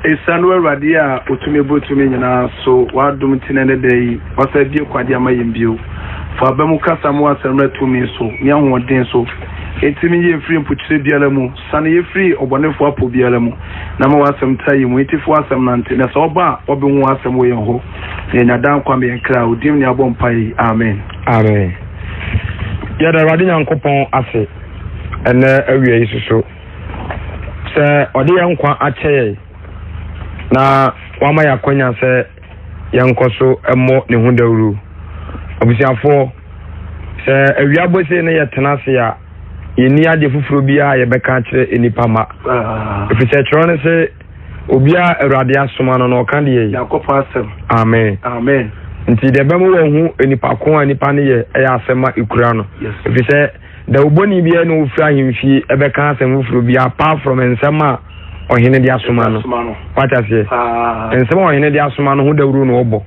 Esiane wo Awurade a otumi boro tumi nyinaa so, w'adom nti na ɛnnɛ da yi woasan abue kwan de ama yɛn bio. Fa aba mu kasa ma w'asɛm mmra tumi so ne ahoɔden so. Enti me yɛn firi mpokyerɛ biara mu, sane yɛn firi ɔbɔnefoɔ apɔ biara mu, na ma w'asɛm ntra yɛn mu. Enti fa w'asɛm nante, na sɛ ɔba a, wɔbɛhu w'asɛm wɔ yɛn hɔ, na yɛanya daa nkwa ma yɛn kra. Wo din mu na yɛabɔ mpaeɛ yi. Amen. Amen. Yɛda Awurade Nyankopɔn ase ɛnɛ awia yi soso sɛ ɔde yɛn nkwa akyɛ yɛn na wama yɛn akwanya sɛ yɛnkɔ so mmɔ ne ho dawuru. Abusuafoɔ, sɛ awia bɔ sei na yɛtena ase a, yɛnni adeɛ foforɔ biara a yɛbɛka akyerɛ nnipa ma. Ah. Ɛfiri sɛ twerɛ no se obiara Awurade asoma no na ɔka deɛ yi. Nyankopɔn asɛm. Amen. Amen. Nti deɛ ɛbɛma wɔahu nipa ko a nipa no yɛ ɛyɛ asɛm a ɛkura no. Yes. Ɛfiri sɛ dawubɔni biara na ɔfiri ahemfie ɛbɛka asɛm foforɔ bi apart from nsɛm a ɔhene de asoma no. Wate aseɛ? Nsɛm a ɔhene de asoma no ho dawuro na ɔbɔ.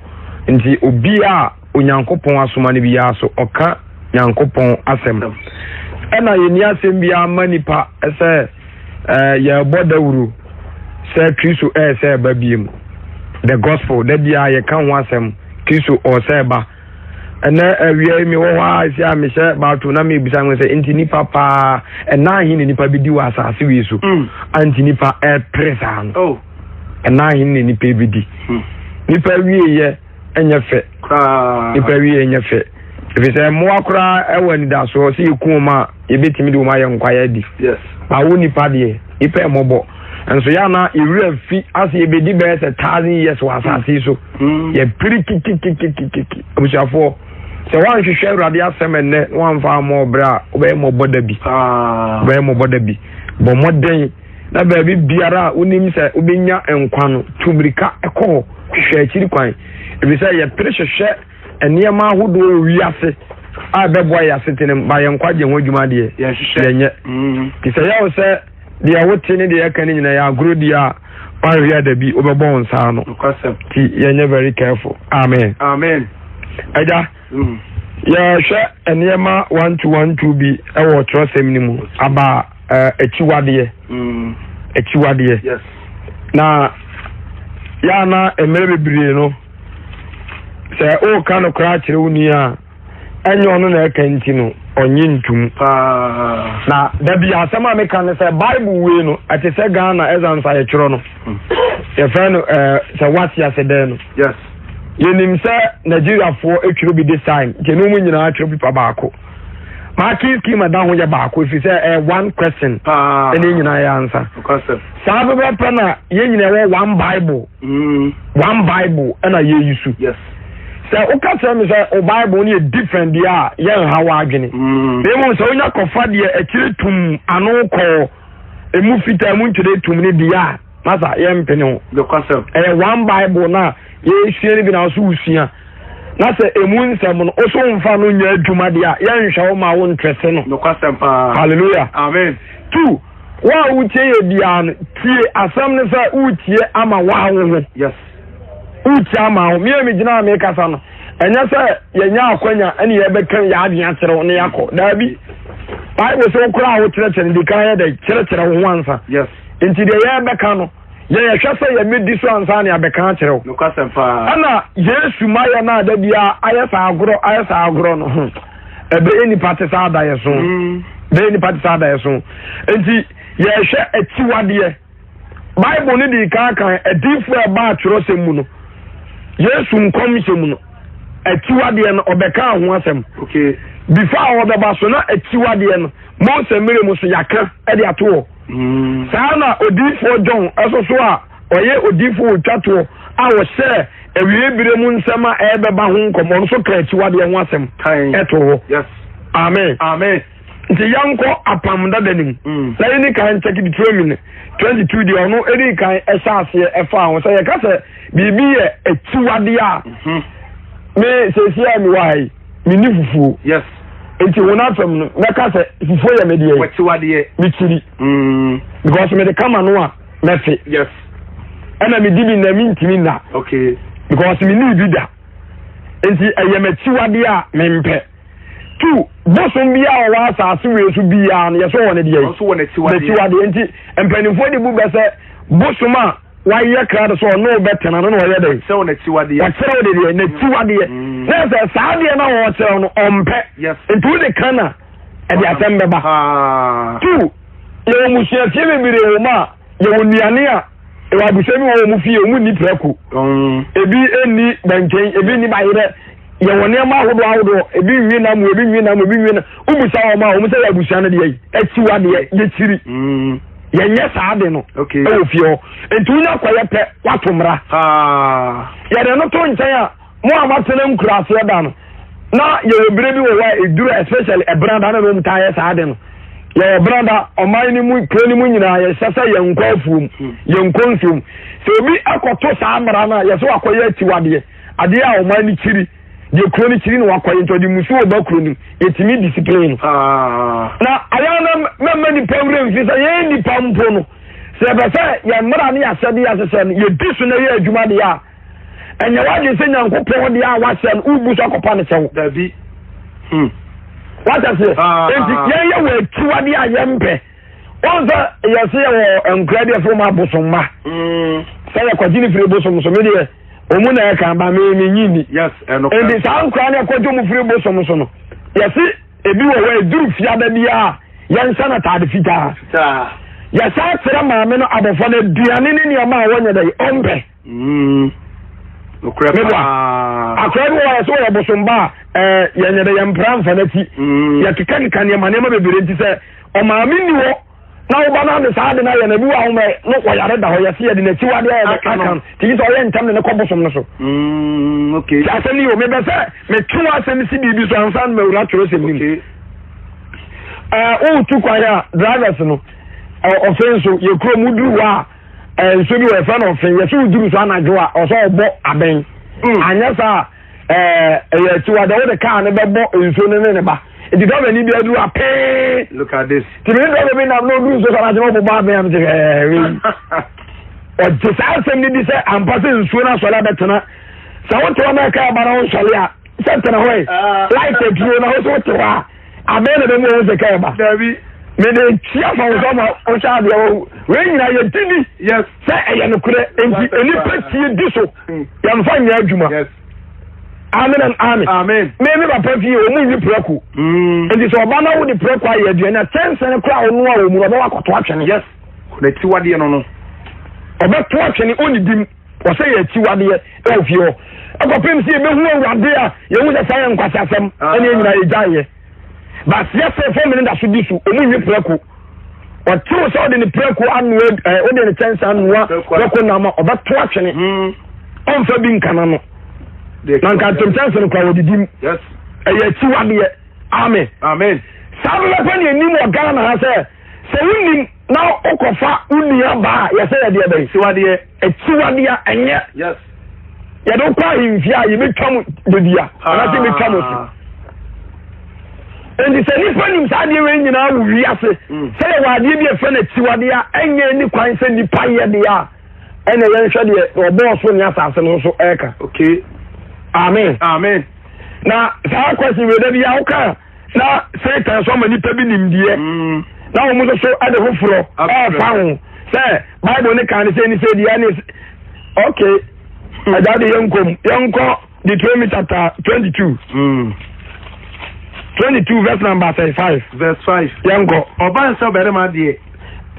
Nti obi a Onyankopɔn asoma no biara so ɔka Nyankopɔn asɛm. Ɛna yɛnni asɛm biara ma nipa sɛ yɛrebɔ dawuro sɛ Kristo ɛyɛ sɛ ɛba biem. The gospel, da biara yɛka ho asɛm, Kristo ɔwɔ sɛ ɛba. Ɛnɛ awia yi mewɔ hɔ a ɛsi a mehyɛ bathroom na mebisa ho sɛ nti nipa paa ɛna ahe na nipa bɛdi wɔ asase wei so mm. anti nipa ɛpere saa no oh. ɛna ahe na nipa bɛdi hmm. nipa wieyɛ ɛnyɛ fɛ nipa wieyɛ ɛnyɛ fɛ ɛfiri sɛ mmoa koraa ɛwɔ anidasoɔ sɛ yɛku wɔn a yɛbɛtumi de wɔn ayɛ nkwaeɛ adi awo nipa deɛ nipa ɛmɔbɔ nso yɛ ana yɛwura fi ase yɛbɛdi bɛyɛ sɛ thousand years wɔ asase yi so hmm. yɛpiri kikikikikiki abusuafoɔ sɛ woanhwehwɛ awurade asɛm ɛnnɛ na woamfa ammɔ ɔbrɛ a wobɛyɛ mmɔbɔ da bi ah. wobɛyɛ mmɔbɔ da bi bɔ mmɔden na baabi biara a wonim sɛ wobɛnya nkwa no tu mmirika kɔ hɔ hwehwɛ akyiri kwan ɛfiri sɛ yɛpere hwehwɛ nneɛma ahodoɔ wɔ wiase a ɛbɛboa yɛ asetena mu ba yɛn nkwagye ho adwuma deɛ yɛnyɛ mm. nti sɛ yɛwo sɛ deɛ wote ne deɛ yɛka no nyina yɛ agorɔ di a wanhwɛ a dabi wobɛbɔ wo nsa ano nti yɛnyɛ very careful amen amen agya mm. yɛhwɛ nneɛma 1212 bi wɔ twerɛsɛm no mu aba akyiwadeɛ mm. akyiwadeɛ na yɛana mmerɛ bebree no sɛ woka no koraa kyerɛ wo nua a ɛnyɛ ɔno na ɛka nti no ɔnye ntum na dabi asɛm a meka ne sɛ bible wei no ɛte sɛ ghana exams a yɛtwerɛ no hmm. yɛfrɛ no eh, sɛ wate ase dɛn no yɛnim sɛ nigeriafoɔ twerɛ bi this time nti ɛno mu nyinaa twerɛ pipa baako marking scheme ɛda ho yɛ baako ɛfiri sɛ ɛyɛ one question ɛne nyinaa yɛ ansa saa pɛpɛpɛ na yɛn nyinaa wɔ one bible Mm. One bible ɛna yɛyi su. Yes. Sɛ woka kyerɛ me sɛ o bible no yɛ different deɛ a yɛnha w'adwene. Mm. Na mmom sɛ wonya kɔfa deɛ akyire tum ano kɔɔ emu fitaa mu ntwerɛ tum ne deɛ a masa yɛmpene ho. Ɛyɛ one bible na yɛsua no bi na nso wosua. Na sɛ emu nsɛm no woso mfa no nyɛ adwuma deɛ a yɛnhwɛ wo ma wo ntrɛse no. Hallelujah. Amen. Two. Wo a wotie yɛ biara no, tie asɛm no sɛ woretie ama woa wo ho. Yes. Woretie ama wo. Me a megyina a mekasa no, ɛnyɛ sɛ yɛnya akwanya ɛne yɛbɛka yɛ adwene akyerɛ wo na yɛakɔ. Daabi. Bible sɛ wo koraa a wokyerɛkyerɛ no, di kan yɛ dɛ kyerɛkyerɛ wo ho ansa. Yes. Nti deɛ yɛbɛka no, yɛyɛhwɛ sɛ yɛmɛdi so ansa ne abɛka akyerɛ wo. Nokwasɛm paa. Ɛna Yesu ma yɛ no a da biara ayɛ saa agorɔ ayɛ saa agorɔ no ho. Ɛbɛyɛ nipa te sɛ adaeɛso. Mm. Bɛyɛ nipa te sɛ adaeɛso. Nti yɛhwɛ akyiwadeɛ. Bible no di kan kan adiifoɔ a ɛbaa twerɛsɛm mu no. Yesu nkɔmhyɛ mu no akyiwadeɛ no ɔbɛka ho asɛm. Okay. Before a ɔbɛba so na akyiwadeɛ no Mose mmerɛ mu so yɛaka de ato hɔ. Mm. Saa na odiifoɔ John ɛso so a ɔyɛ odiifoɔ ɔtwa toɔ a ɔhyɛɛ awiei berɛ mu nsɛm a ɛrebɛba ho nkɔm ɔno nso ka akyiwadeɛ ho asɛm ɛto hɔ. Yes. Amen. Amen. Nti yɛnkɔ apam dada no mu mm. na yɛni kan kyɛk Deuteronomy 22 deɛ ɔno ɛdi kan ɛhyɛ aseɛ ɛfa ho sɛ yɛka sɛ biribi yɛ akyiwadeɛ a mhm. me sɛsi a mewɔ ha yi menni fufuo yes nti wɔn afam no mɛka sɛ fufuo yɛ me deɛ wakyiwadeɛ mekyiri mm. because mede kama no a mɛfe yes ɛna medi bi na mentumi nna okay because menni bi da nti ɛyɛ m'akyiwadeɛ a mempɛ two bosom bi a ɔwɔ asase wei so biara no yɛsɛ wɔ ne deɛ n'akyiwadeɛ nti mpanimfoɔ de bu bɛ sɛ bosom a. wayɛ krado sɛ ɔne wo bɛtena no na ɔyɛ dɛn? Ɔkyerɛ wo n'akyiwadeɛ. Ɔkyerɛ wo de deɛ n'akyiwadeɛ. Mm. Na sɛ saa adeɛ no a ɔkyerɛ wo no ɔmpɛ. Yes. Nti wode ka na ɛde asɛm bɛba. Paa. Two, yɛwɔ mmusuafie bebree wɔ mu a yɛwɔ nnuane a ɛwɔ abusua bi wɔ wɔn fie wɔn nni prɛko. Mm. Ebi nni bɛnkɛn, ebi nni bayerɛ. Yɛwɔ nneɛma ahodoɔ ahodoɔ, ebi nwi nam, ebi nwi nam, ebi nwi nam. Wobusa wɔn a wɔn sɛ yɛ abusua no deɛ yi, akyiwadeɛ yɛkyiri. Mm. Yɛnyɛ saa de no Okay. ɛwɔ fie hɔ. Nti wonya kɔyɛ pɛ, wato mmara. Paa. Yɛde no to nkyɛn a, mo a moatena nkuraaseɛ da no, na yɛwɔ berɛ bi wɔ hɔ a ɛduru especially ɛbrada no na wɔn taa yɛ saa de no. Yɛwɔ brada ɔman no mu kuro no mu nyinaa yɛhyɛ sɛ yɛnkɔ afuom, yɛnkɔ nsuom. Sɛ obi akɔto saa mmara no a, yɛsɛ wakɔyɛ akyiwadeɛ, adeɛ a ɔman no kyiri, deɛ kuro no kyiri na wakɔyɛ nti ɔde musuo ba kuro no mu, yɛtumi discipline no. Paa. Na ayɛ na mɛma nipa werɛ mfi sɛ yɛn nipa mpo no, sɛ yɛpɛ sɛ yɛn mmara ne yɛahyɛde yɛahyehyɛ no, yɛdi so na yɛ adwuma deɛ a, ɛnyɛ w'adwene sɛ Nyankopɔn deɛ a wahyɛ no, wobu so akɔpa no kyɛw. Dabi. Hmm. Wata seɛ? Ah. Enti yɛnyɛ wɔ akyiwadeɛ a yɛmpɛ. Wɔn sɛ yɛse yɛwɔ nkura bi a yɛfrɛ wɔn abosomma. Mm. Sɛ yɛkɔgye ne firi bosom so, me deɛ, wɔn na ɛka ba me menyi nni. Yes, ɛno. Enti saa nkura no yɛkɔgye wɔn firi bosom so no, yɛse ebi wɔ hɔ a ɛduru fiada biara yɛnhyɛ no ataade fitaa. Fitaa. Yɛsan kyerɛ maame no abɔfra no aduane ne nneɛma a wɔnyɛ dɛ ɔmpɛ. Mm. Nokorɛ paa. Akora bi wɔ hɔ sɛ wɔyɛ bosomba a ɛɛ yɛnyɛ dɛ yɛmpra mfa n'akyi. Mm. Yɛkekakeka nneɛma nneɛma bebree nti sɛ ɔmaame nni hɔ na woba no ade saa ade no ayɛ no ebi wɔ ahoma no wɔyare da hɔ yɛse yɛde n'akyiwadeɛ ayɛ Aka no. aka no nti sɛ ɔyɛ ntɛm ne ne kɔ bosom no so. Mm, okay. Ti asɛm no yɛ o mebɛ sɛ metwe w'asɛm si biribi so ansa na mawura twerɛsɛm no mu. Okay. Ɛɛ woretu kwan a drivers no ɔfe nso yɛ kurom woduru hɔ a ɛɛ nsuo bi wɔ yɛfrɛ no ɔfe yɛsɛ woduru so anadwo a ɔsɛ ɔbɔ abɛn. Mm. Anyɛ saa ɛɛ ɛyɛ akyiwadeɛ wode kaa no bɛbɔ nsuo no ne ne ba nti driver ni bi aduru a pee. Look at this. Tìmí ní driver bi nam na oduru nsuo so anadwo na ɔbɔbɔ abɛn am ti ɛɛ wei. Ɔgye saa asɛm no di sɛ ampa sɛ nsuo no asɔre abɛtena sɛ wote hɔ na ɛka aba na wonsɔre a sɛ tena hɔ yi light aduro na wo so wote hɔ a abɛn na bɛmu ɔho sɛ ka ɛba. Dabi. Mede tua fa wo sɛ ɔma wohyɛ adeɛ wɔ wei nyinaa yɛdi ni Yes. sɛ ɛyɛ nokorɛ nti nnipa tie di so yɛmfa nyɛ adwuma. Yes. Amen and amen. Amen. Me me papa fie wɔn mu nyi prɛko. Mm. Nti sɛ ɔba na wode prɛko ayɛ aduane a kyɛnsee koraa a ɔnoa wɔ mu no ɔbɛwɔ akɔto atwene. Yes. N'akyiwadeɛ no no. Ɔbɛto atwene ɔnnidim. Wɔsɛ yɛ akyiwadeɛ ɛwɔ fie hɔ. Ɛkɔpem sɛ yɛbɛhu Awurade a yɛhu sɛ saa yɛ nkwaseasɛm ɛne yɛn nyinaa yɛgyaeɛ. Baseɛ sɛ fam ne da so di so ɔmu nyi prɛko. Ɔtew sɛ ɔde ne prɛko anoa ɛɛ ɔde ne kyɛnse anoa prɛko nam a ɔbɛto atwene. Mm. Ɔmfa bi nka n'ano. Na nka ntom kyɛnse no koraa wɔdidi mu. Yes. Ɛyɛ akyiwadeɛ. Amen. Amen. Saa pɛpɛpɛ ne anim wɔ Ghana ha sɛ sɛ wonim na wokɔfa wo nua baa a yɛsɛ yɛdeɛ bɛn? Akyiwadeɛ. Akyiwadeɛ a ɛnyɛ. Yes. Yɛde wokɔ ahemfie a yɛbɛtwa mo dedua anaasɛ yɛbɛtwa mo so. Enti sɛ nnipa nim saa adeɛ wei nyinaa wɔ wiase Mm. sɛ yɛwɔ adeɛ bi a ɛfrɛ no akyiwadeɛ a ɛnyɛ ni kwan sɛ nnipa yɛ deɛ a ɛna yɛnhwɛ deɛ ɔbɔɔ so ne asase no so ɛreka. Okay. Amen. Amen. Na saa kwasi wei da bi a woka na Satan so ama nnipa bi nimdeɛ Mm. na wɔn nso so de foforɔ ɛrefa ho sɛ Bible ne kan ne sɛ ne sɛ deɛ ne okay ɛda de yɛnkɔ mu yɛnkɔ Deuteronomy chapter 22 Mm. 22 verse number 35 Verse 5. yɛnkɔ Ɔbaa nsɛ ɔbarima deɛ.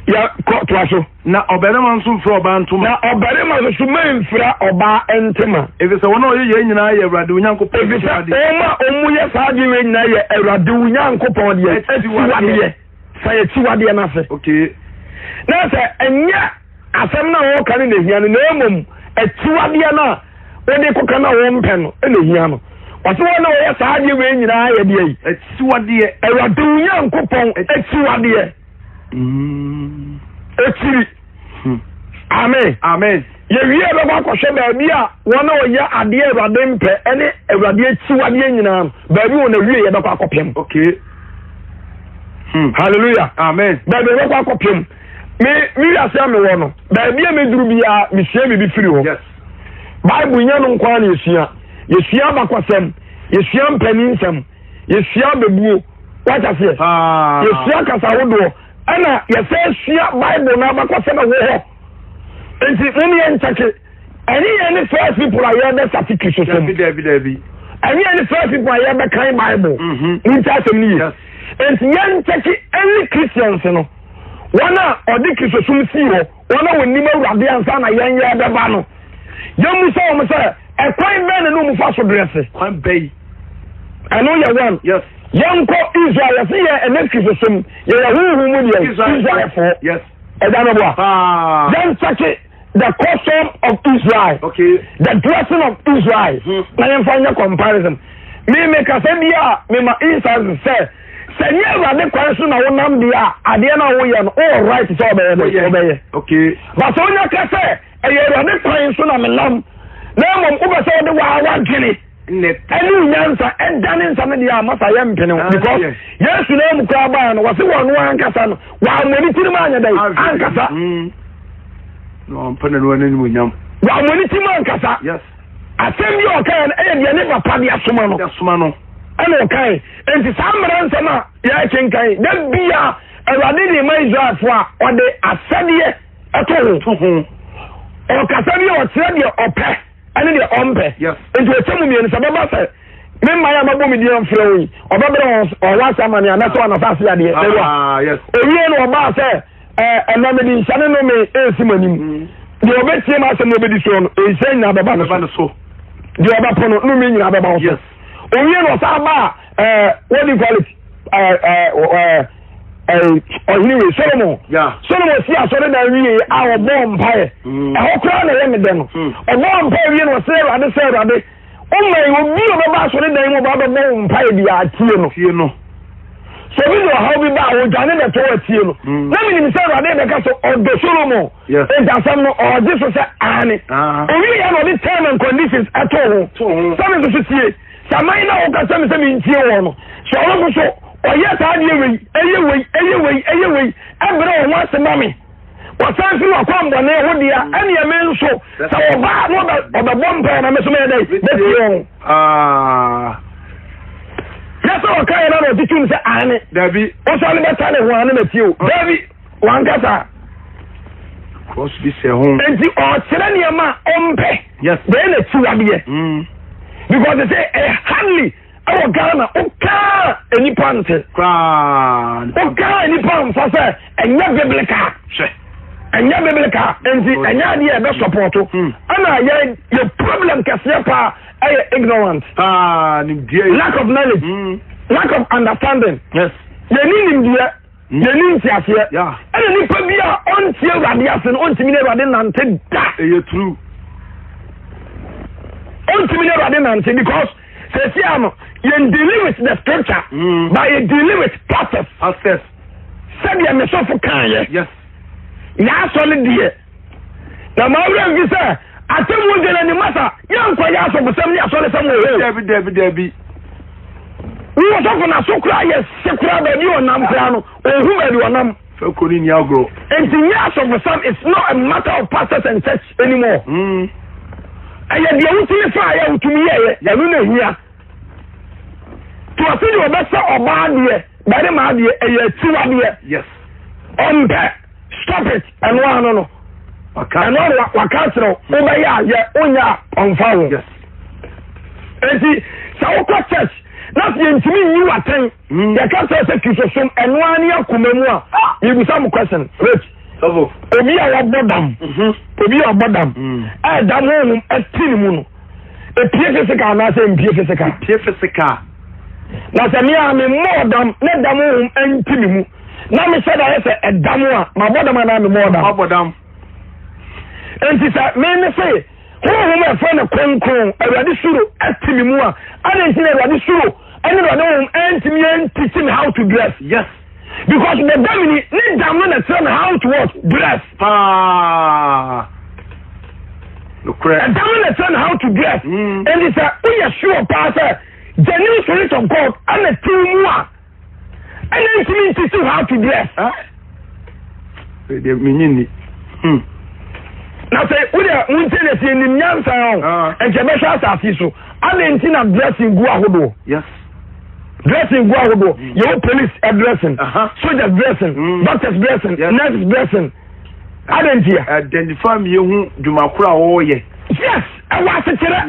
yɛkɔ toa so. Na ɔbarima nso mfira ɔbaa ntoma. Na ɔbarima nso so mfira ɔbaa ntoma. Efisɛ wɔn a wɔyɛ yei nyinaa yɛ Awurade wo Nyankopɔn Efisɛ akyiwadeɛ. wɔn a wɔyɛ saa adeɛ wei nyinaa yɛ Awurade wo Nyankopɔn deɛ akyiwadeɛ. Fa yɛ akyiwadeɛ no ase. Okay. Na sɛ ɛnyɛ asɛm no a wɔka no na ehia no, na mmom akyiwadeɛ no a wode kɔka no a wɔmpɛ no na ehia no. Ɔsɛ wɔn a wɔyɛ saa adeɛ wei nyinaa yɛ deɛ yi. Akyiwadeɛ. Awurade wo Nyankopɔn akyiwadeɛ. Mm. Akyiri. Hmm. Amen. Amen. Yɛwie bɛkɔ akɔhwɛ baabi a wɔn a wɔyɛ adeɛ Awurade mpɛ ne Awurade akyiwadeɛ nyinaa no, baabi wɔn awie yɛbɛkɔ akɔpem. Okay. Hmm. Hallelujah. Amen. Baabi yɛbɛkɔ akɔpem. Me me wiase a mewɔ no, baabi a meduru biara mesua biribi firi hɔ. Yes. Bible nyɛ no nko ara na yɛsua. Yɛsua abakɔsɛm, yɛsua mpaninsɛm, yɛsua abɛbuo. Wate aseɛ? Paa. Yɛsua kasa ahodoɔ. Ɛna yɛsɛ sua Bible no abakɔsɛm ɛwɔ hɔ. Nti mo yɛ nkyɛke. Ɛne yɛn ne first people a yɛbɛ sate Kristosom. Dabi dabi dabi. Ɛne yɛn ne first people a yɛbɛ kan Bible. Mo nti asɛm no yie. Nti yɛn nkyɛke early Christians no. Wɔn a ɔde Kristosom sii hɔ, wɔn a wɔnim Awurade ansa na yɛn yɛbɛba no. Yɛn mu sɛ wɔn sɛ ɛkwan bɛn na ne wɔn fa so drɛse. Kwan bɛyi. Ɛno yɛ one. Yes. Yɛnkɔ Israel yɛsi yɛ ɛnɛ Kristosom yɛyɛ huhu mu deɛ Israelfoɔ. Yes. Ɛda no boa. Yɛn nkyɛke the custom of Israel. Okay. The dressing of Israel. Na yɛn fa nyɛ comparison. Mi mi kasa bi a mi ma instance sɛ sɛ nyɛ awurade kwan so na wonam deɛ a adeɛ na woyɛ no wowɔ right sɛ ɔbɛyɛ no ɔbɛyɛ. Okay. But sɛ wonya ka sɛ ɛyɛ awurade kwan so na menam na mmom wobɛ sɛ wode waa wadwene ɛne nyansa ɛdane nsa no deɛ a masa yɛ mpene ho because Yesu na mu koraa baa no wɔse wɔn no ankasa no wɔammɔ ne tirim anyɛ dɛn ankasa. Wɔammɔ ne tirim ankasa. Asɛm bi a ɔkaeɛ no ɛyɛ deɛ ne papa de asoma no ɛna ɔkae. Nti saa mmara nsɛm a yɛrekenkan da bia Awurade de ma Israelfoɔ a ɔde asɛdeɛ ɛto ho. Ɔkasa bi a ɔkyerɛ deɛ ɔpɛ ɛne deɛ ɔmpɛ. Nti ɔkyɛ mu mmienu sɛ bɛba sɛ me mman a mabɔ me din amfrɛ wo yi ɔbɛbrɛ wɔn ɔwɔ ase amane anasɛ wɔn asase adeɛ. Owie no ɔbaa sɛ ɛnna mede nhyɛ ne nnome resi mo anim. Deɛ ɔbɛtie m'asɛm na ɔbɛdi soɔ no, nhyɛ nyinaa bɛba no so. Deɛ ɔbɛpo no, nnome nyinaa bɛba wo so. Owie no ɔsan ba a, what do you call it? Ɔhene wei, Solomon. Solomon si asɔredan wie a ɔbɔɔ mpaeɛ. Ɛhɔ koraa na ɛyɛ me dɛ no. Ɔbɔɔ mpaeɛ wie no, ɔsrɛ Awurade sɛ, Awurade, Woma yi obi a ɔbɛba asɔredan mu ɔba bɛbɔ wo mpae biara tie no. Tie no. Sɛ obi de ɔhaw bi ba a odwane bɛtɔ wo atie no. Mm. Na menim sɛ Awurade bɛka sɛ ɔdɔ Solomon. Yes. Enti asɛm no ɔgye so sɛ aane. Ah. Owie yɛ na ɔde term and conditions ɛto ho. To ho. Sɛ me nso so tie. Sɛ aman no a woka sɛ me sɛ mentie wɔn no, sɛ ɔno nso so ɔyɛ saa adeɛ wei, ɛyɛ wei, ɛyɛ wei, ɛyɛ wei, ɛbrɛ wɔn ho ase ma me. Wɔsan firi w'akwammɔne ho deɛ a, ɛnneɛ me nso, sɛ wɔba a na ɔbɛbɔ mpaeɛ na me nso mɛyɛ dɛn? Mɛtie wɔn. Ah. Yɛ sɛ ɔka yɛ na na ɔte tum sɛ aane. Dabi. Wosane bɛta ne ho a ne matie o. Dabi, wankasa. Cross bi sɛ ho. Enti ɔkyerɛ nneɛma a ɔmpɛ. Yes. Bɛyɛ n'akyiwadeɛ. Mm. Because they say eh, hardly ɛwɔ Ghana wokaa nnipa nte wokaa nnipa mfa sɛ ɛnyɛ biblical ɛnyɛ biblical nti ɛnyɛ adeɛ ɛbɛ sɔpɔto hmm. ɛna yɛ yɛ problem kɛseɛ paa ɛyɛ ignorant lack of knowledge hmm. lack of understanding yɛni nimdeɛ hmm. yɛni nteaseɛ ɛna nipa bi a ɔntie awurade ase no ɔntumi ne awurade nante da ɛyɛ true ɔntumi ne awurade nante because sɛsi ano yɛn dealing with the scripture mm. but yɛn dealing with pastors. Pastors. Sɛdeɛ me sɔfo kan yɛ. Yes. Yɛasɔ ne deɛ. Na maa wura nfi sɛ atemmu gyina ne masa yɛnkɔ yɛ asɔfosɛm ne asɔresɛm wɔ hɔ. Dabi dabi dabi. Wọ́n sɔfo na so koraa yɛ se koraa baabi ɔnam koraa no ohun baabi ɔnam. Fɛ ko ni ni agorɔ. Nti nyɛ asɔfosɛm it's not a matter of pastors and church anymore. Mm. Ɛyɛ deɛ wotumi fa yɛ wotumi yɛyɛ ɛno na ehia. To ɔsi deɛ ɔbɛsɛ ɔbaa deɛ barima adeɛ ɛyɛ akyiwadeɛ. Yes. Ɔmpɛ stop it ɛno ano no. Ɛno ano waka akyerɛ wo wobɛyɛ a yɛ wonyɛ a ɔmfa ho. Yes. Eti sɛ wokɔ church na sɛ yɛntumi nyi w'atɛn. Mm. Yɛka kyerɛ sɛ Kristosom ɛno ara ne akoma mu a yɛbisa mo question rich. Obi a wabɔ dam mhm. obi a wabɔ dam mm. a dam honhom ɛte ne mu no epie physical anaasɛ mpie physical. Epie physical. Na sɛ me a me mmɔɔ dam ne dam honhom ɛnti me mu na me hyɛ da yɛ sɛ ɛdam a mabɔ dam anaa me mmɔɔ dam. Mabɔ dam. Nti sɛ me me se honhom ɛfɛ no kronkron awurade suro ɛte me mu a adɛn nti na awurade suro ɛne na ɔne wɔn ɛntumi ɛntikyi me how to dress. Yes. Because the dam ni ne dam no na kyerɛ me how to what dress. Paa. Nokorɛ. Ɛdam no na kyerɛ me how to dress. Mm. Ɛnti sɛ woyɛ sure paa sɛ genuine spirit of God ɛna ti mu a ɛna ntumi ntikyi how to dress. Ah. Deɛ menyi nni. Hmm. Na sɛ wodeɛ wontie na sɛ yɛnim nyansa o ah. nkyɛ bɛhwɛ asase so adɛn nti na dressing gu ahodoɔ yes dressing gu ahodoɔ mm. yɛwɔ police dressing uh -huh. soldiers dressing mm. doctors dressing yes. nurses dressing. Adɛn ntia? Identify mi yehu dwuma koro a wɔreyɛ. Yes, ɛwɔ asekyerɛ.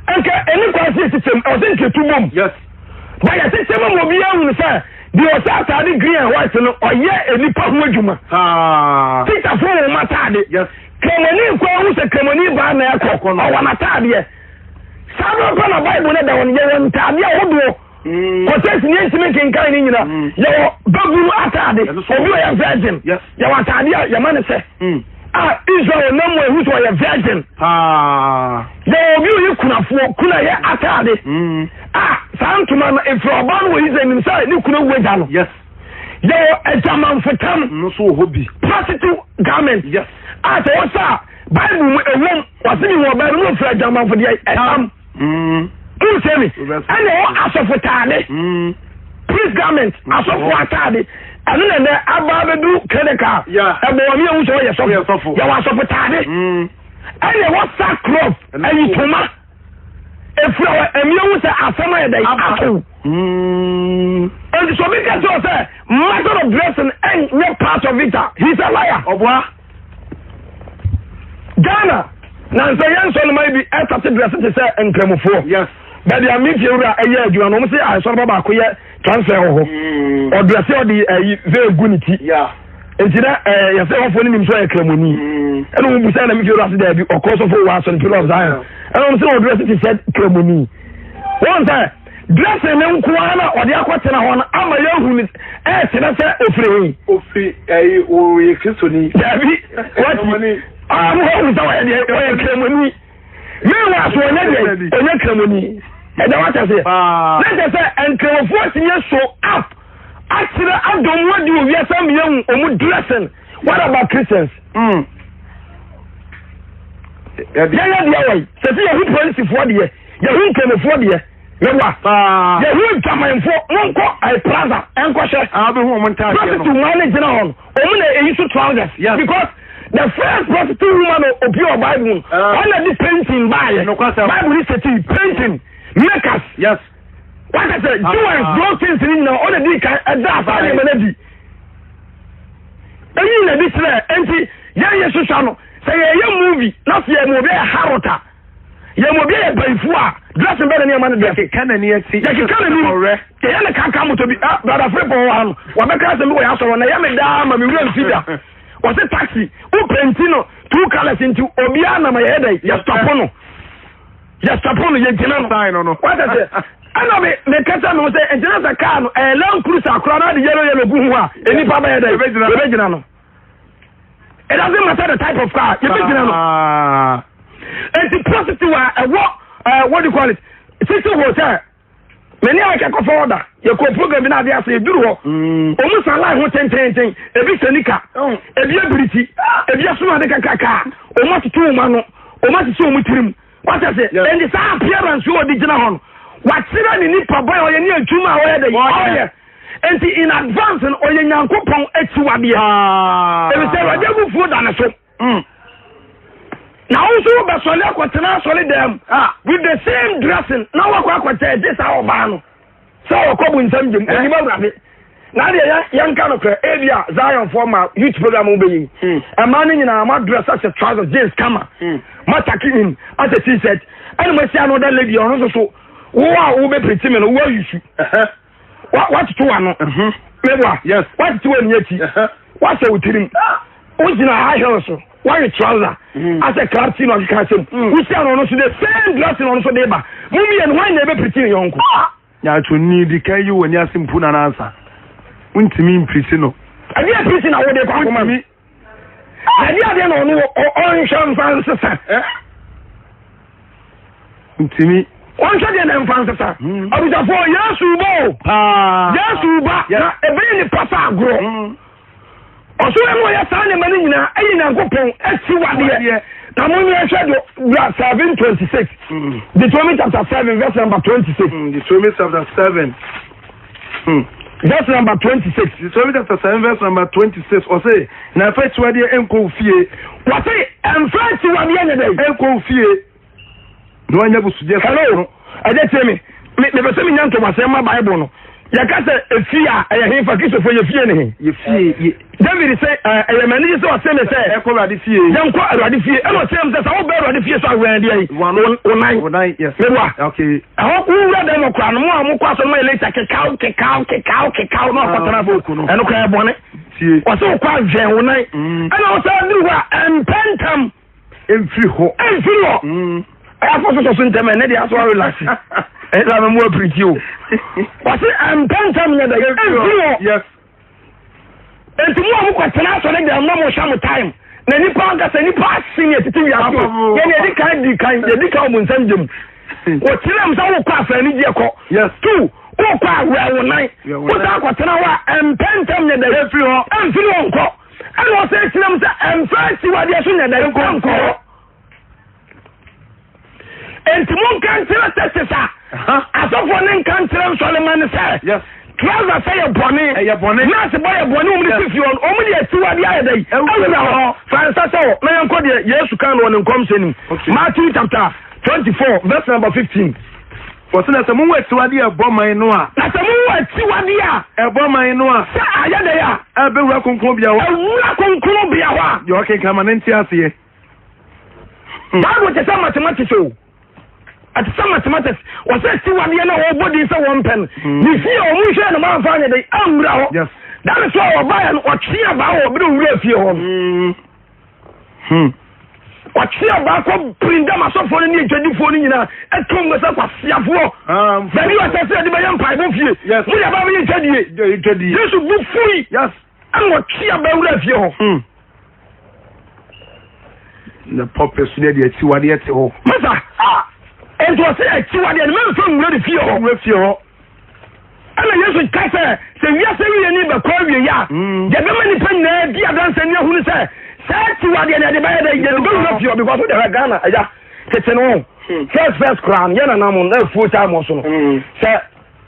Nka ɛni kwan sɛ yɛkyekyɛ mu, ɛwɔ sɛ nketu bom. Yes. Ba yɛkyekyɛ mu ma obiara hunu sɛ deɛ ɔhyɛ ataade green and white no ɔyɛ nipa ho adwuma. Teacherfoɔ wɔ wɔn ataade. Yes. Kramoni nkɔ ahu sɛ kramoni baa na ɛkɔ ɔwɔ n'ataadeɛ. Saa bɛ pɛ na Bible no da wɔn yɛwɔ ntaadeɛ ahodoɔ. Kɔtɛsi ni ntumi nkenkan ne nyina. Yɛwɔ babunu ataade. Obi ɔyɛ virgin. Yɛwɔ ataade a yɛma ne sɛ. A Israel nam mu ehu sɛ ɔyɛ virgin. Yɛwɔ obi ɔyɛ kunafoɔ kuna yɛ ataade. A saa ntoma no efiri ɔbaa no wɔ Israel nim sɛ ne kunu wu agya no. Yɛwɔ adwamanfotam. Prostitute garment. A sɛ wɔsɛ a Bible mu ewom wɔsi mi wɔ ɔbaa no mu ofiri adwamanfo deɛ ɛtam. Wosɛ mi ɛna ɛwɔ asɔfo taade. Priest garment asɔfo ataade ɛno na ɛnɛ aba abɛdu credit card. Ɛbɔ wɔn yɛn sɛ ɔyɛ sɔfo. Yɛwɔ asɔfo taade. Ɛna ɛwɔ sackcloth ɛyi toma. Efura wɔ ɛmi ehu sɛ asɛm ayɛ dɛ ato. Nti sɛ obi ka kyerɛ sɛ matter of dressing ɛnyɛ part of it a he is a liar. Ɔboa. Ghana na nsɛ yɛn nsɔnoma bi ɛsate dress te sɛ nkramofoɔ. Yes. Baabi a metie wura ɛyɛ adwuma no wɔn sɛ asɔrɔba baako yɛ transfer wɔ hɔ. Ɔdrɛse ɔde ɛyi veil gu ne ti. Nti na ɛɛ yɛsɛ hɔfoɔ no nim sɛ ɔyɛ kramoni. Ɛna wɔn busa na metie wura se daabi ɔkɔ sɔfo wɔ asɔre Pillar of Zion. Ɛna wɔn sɛ ɔdrɛse te sɛ kramoni. Wɔn sɛ dressing ne nko ara na ɔde akɔtena hɔ no ama yɛahu ne ɛkyerɛ sɛ ofiri he. Ofiri ɛyi ɔyɛ kristoni. Daabi wati ɔmo ɔmo sɛ ɔyɛ deɛ ɔyɛ kramoni. Meanwhile so ɔnyɛ deɛ ɔnyɛ kramoni. Ɛda wata seɛ. Ne kyɛ sɛ nkramofoɔ tumi so up akyerɛ adɔm mu adi wɔ wiase ama yɛahu ɔmo dressing. What about Christians? Yɛyɛ deɛ wɔ yi sɛ sɛ yɛhu polisifoɔ deɛ yɛhu nkramofoɔ deɛ yɛwa yɛhu adwamanfoɔ monkɔ ɛɛ plaza ɛnkɔhwɛ prostitute maa ne gyina hɔ no ɔmo na eyi so trousers because the first prostitute woman opi wɔ bible mu ɔna di painting baayɛ bible ni sɛti painting makers yes waka sɛ jewels those things ni nyinaa ɔna di kan ɛda asa nneɛma no di eyi na di kyerɛ nti yɛn yɛ soso ano sɛ yɛyɛ movie na sɛ yɛ mu obi yɛ harota. Yɛn mu obi yɛ bayifo a dressing bɛn na ne ɛma no dress. Yɛkeka n'ani akyi. Yɛkeka n'anim. Ɔwerɛ. Yɛyɛ ne kankan moto bi. Ah, brother Frimpong wɔ ha no. Wabɛka asɛm bi wɔ yɛn asɔre na ɛyɛ me daa ma me wura mfi da. Wɔse taxi, wo penti no two colours nti obiara nam a yɛyɛ dɛ yɛ stop no. Yɛ stop no, yɛgyina no. Sign no no. Wata sɛ ɛna me me kasa me ho sɛ nkyɛn sɛ kaa no ɛyɛ Land Cruiser koraa na ade yellow yellow gu ho a nnipa bɛyɛ dɛ yɛbɛgyina no. It doesn't matter the type of car yɛbɛgyina no. Eti prostitute a ɛwɔ ɛɛ what do you call it city hotel mɛ ní ayɛ kɛkɔ fɔwɔ da yɛ kɔ program bi n'ade ase eduru hɔ ɔmu san line ho tententen ebi sɛ nika ebi ebiriti ebi esun ade kakraka ɔmu atoto wɔn ano ɔmu asisi wɔn tirim wata sɛ ɛnti saa appearance yi ɔde gyina hɔ no wakyerɛ ne nipa bɔn a ɔyɛ ne adwuma a ɔyɛ dɛ ɔyɛ nti in advance no ɔyɛ Nyankopɔn akyiwadeɛ ebi sɛ Awurade abufuo da ne so. Na wo nso wobɛsɔre akɔtena asɔre dɛm with the same dressing na wakɔ akɔtɛ ɛgye saa ɔbaa no sɛ ɔkɔ bu nsɛm gyem onim Awurade na adeɛ yɛnka no korɛ ebi a Zionfoɔ ma youth program wo bɛyi ɛmaa no nyinaa ma dress ahyɛ trousers jeans kama ma tuck in ahyɛ t-shirt ɛna ma si another lady ɔno nso so wo a wobɛpiriti me no wo ayusu watoto w'ano meboa watete w'ani akyi wahyɛ wo tirim wogyina high heel so wawe trouser asɛ club tea na ɔkeka asɛm wosia no ɔno so the same dressing ɔno so de ba mo mmienu hwan na ɛbɛpiriti ne yɔnko. Nyaatwonni di kan yi wɔ ni ase mpu na nansa wontumi mpiriti no. Ɛdeɛ piriti na wode kɔ akoma no ɛdeɛ adeɛ na ɔno ɔnhwɛ mfa nsesa. Ntumi. Ɔnhwɛ deɛ na mfa nsesa. Abusuafoɔ Yesu ba o. Yesu ba na ɛbɛyɛ nipa sɛ agorɔ. Ɔso ɛmu ɔyɛ saa nneɛma no nyinaa ɛyɛ Nyankopɔn akyiwadeɛ. Na mo nyɛ hwɛ do bra 7:26. Deuteronomy chapter 7 verse number 26. Deuteronomy chapter 7. Verse number 26. Deuteronomy chapter 7 verse number 26. Ɔse na ɛmfa akyiwadeɛ ɛnkɔ wo fie. Wɔse ɛmfa akyiwadeɛ nyɛ dɛ. Ɛnkɔ wo fie. Na wanyɛ busudeɛ. Hello. Ɛdɛ tie me. Me me pɛ sɛ menya ntomasɛm ma Bible no. Yɛka sɛ efie a ɛyɛ hefa Kristofo yɛ fie ne he? Yɛ fie yɛ. David sɛ ɛyɛ m'ani gye sɛ ɔse me sɛ. Ɛkɔ Awurade fie. Yɛnkɔ Awurade fie. Ɛna ɔse m sɛ sɛ wobɛ Awurade fie so awɛn deɛ yi. Wo nan. Wo nan yes. Meboa. Okay. Ɛhɔ wowura dɛm wɔ koraa no mo a mokɔ asɔre mo ayɛ later kekaw kekaw kekaw kekaw na ɔkɔtena fo. Ɛno koraa yɛ bɔne. Ɔse wokɔ awɛn wo nan. Ɛna ɔsɛ aduru hɔ a ɛmpɛ ntam. Ɛmfiri hɔ. Ɛmfiri hɔ. Mm. Ɛyɛ afɔ sosɔ so ntɛm ɛnɛ deɛ aso arelax. Ɛyɛ sɛ amemu apirikyi o. Wɔsi ɛmpɛ ntɛm nyɛ dɛ. Ɛmfiri hɔ. Yes. Nti mu a mo kɔ tena asɔre dɛm na mo hyɛ mo time. Na nipa ankasa nipa ase ne ɛtete wiase o. Yɛn yɛdi kan di kan yɛdi kan wɔn nsɛm gyem. Wɔkyerɛ mu sɛ wokɔ afɛn gye kɔ. Yes. Two wokɔ awura wo nan. Wosan akɔtena hɔ a ɛmpɛ ntɛm nyɛ dɛ. Ɛmfiri hɔ. Ɛmfiri hɔ nkɔ. Ɛna ɔsɛ kyerɛ mu sɛ ɛmfa akyiwadeɛ so nyɛ dɛ nkɔ nkɔ hɔ. Enti monka nkyerɛ churches a asɔfoɔ ne nka nkyerɛ nsɔrema no sɛ trouser sɛ yɛ bɔne, ɛyɛ bɔne, nurse bɔ yɛ bɔne, wɔn de si fie hɔ no, wɔn de akyiwadeɛ ayɛ dɛ awura hɔ. Fa nsa sɛ hɔ na yɛnkɔ deɛ Yesu kan no wɔ ne nkɔmhyɛ no mu. Matthew chapter 24 verse number 15. Wɔsi na sɛ mo hu akyiwadeɛ a ɛbɔ man no a. Na sɛ mo hu akyiwadeɛ a. Ɛbɔ man no a. Sɛ ayɛ dɛ a. Ɛbɛwura kronkronbea hɔ. Ɛwura kronkronbea hɔ a. Deɛ ɔkenkan ma ne nte aseɛ. Bible te sɛ mathematics o. Ɛte sɛ mathematics. Wɔsɛ akyiwadeɛ no a wɔbɔ din sɛ wɔmpɛ no. Ne fie a wɔn nhwɛ no ma amfa anyɛ dɛ anwura hɔ. Yes. That is why ɔbaeɛ no ɔtwe abaa wɔ bere owura fie hɔ no. Ɔtwe abaa kɔ pirindam asɔfoɔ no ne adwadifoɔ no nyinaa ɛtom no sɛ kwasiafoɔ. Baabi a ɔsɛ sɛ yɛde bɛyɛ mpaebɔ fie. Yes. Mo de abaa bɛyɛ dwadie. Dwadie. Yesu bu fui. Yes. Ɛna ɔtwe abaa wura fie hɔ. Na pɔpɛ so deɛ akyiwadeɛ te hɔ. Masa. Nti ɔsɛ akyiwadeɛ no mɛmfa nwura ne fie hɔ. Nwura fie hɔ. Ɛna Yesu ka sɛ sɛ wiase wie ni bɛkɔ awie a yɛbɛma nipa nyinaa di adanse ne ahunu sɛ saa akyiwadeɛ no yɛde bɛyɛ dɛ yɛde bɛwura fie hɔ because wode hwɛ Ghana agya tete no first koraa no yɛ nanam na afuo taa mɔ so no sɛ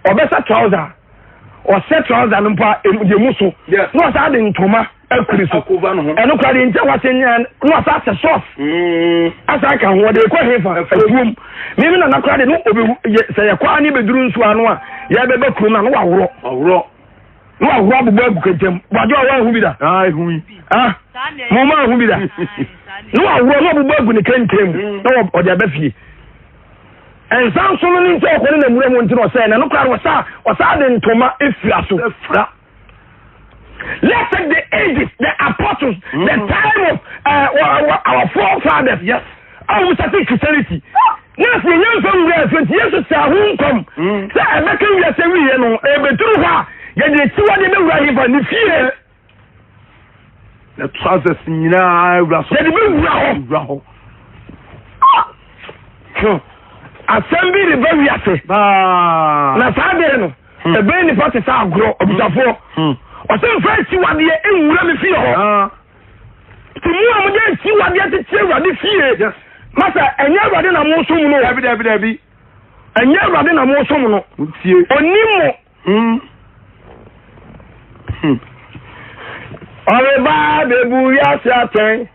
ɔbɛsɛ trouser ɔsɛ trouser no mpo a deɛ mu so na ɔsa de ntoma akuri so ɛno koraa deɛ nkyɛ wasɛ nyɛ na ɔsa asɛ sɔs asa aka ho ɔde kɔ hefa afuom mimi nana koraa de no obi sɛ yɛkɔ a ne bɛduru nsuo ano a yɛbɛba kurom na no waworɔ na waworɔ abobɔ agu kɛntɛm bɔdwe a wɔahu bi da ah mo ma ahu bi da na waworɔ na ɔbobɔ agu ne kɛntɛm na ɔde aba fie nsa nso no ne nti ɔkɔ ne namura mu nti na ɔsɛ na no koraa ɔsa ɔsa de ntoma efira so. Let's take the ages, the apostles, the time of our forefathers. Yes. Our started Christianity. Yes, we young from where 20 years to say whom come. Say, I make you say we know, a better one. Yet the two are the right for the fear. The trousers nyinaa wura so. Yɛde bɛwura hɔ. Wura hɔ. Asɛm bi reba wiase. Na saa deɛ no. Ɛbɛn nipa te sɛ agorɔ abusafoɔ. Ɔsɛ nfa akyiwadeɛ nwura me fie hɔ. Ti mu a mode akyiwadeɛ tete Awurade fie. Masa ɛnyɛ Awurade na mo som no. Dabi dabi dabi. Ɛnyɛ Awurade na mo som no. Onim mo. Ɔreba bebu wiase atɛn.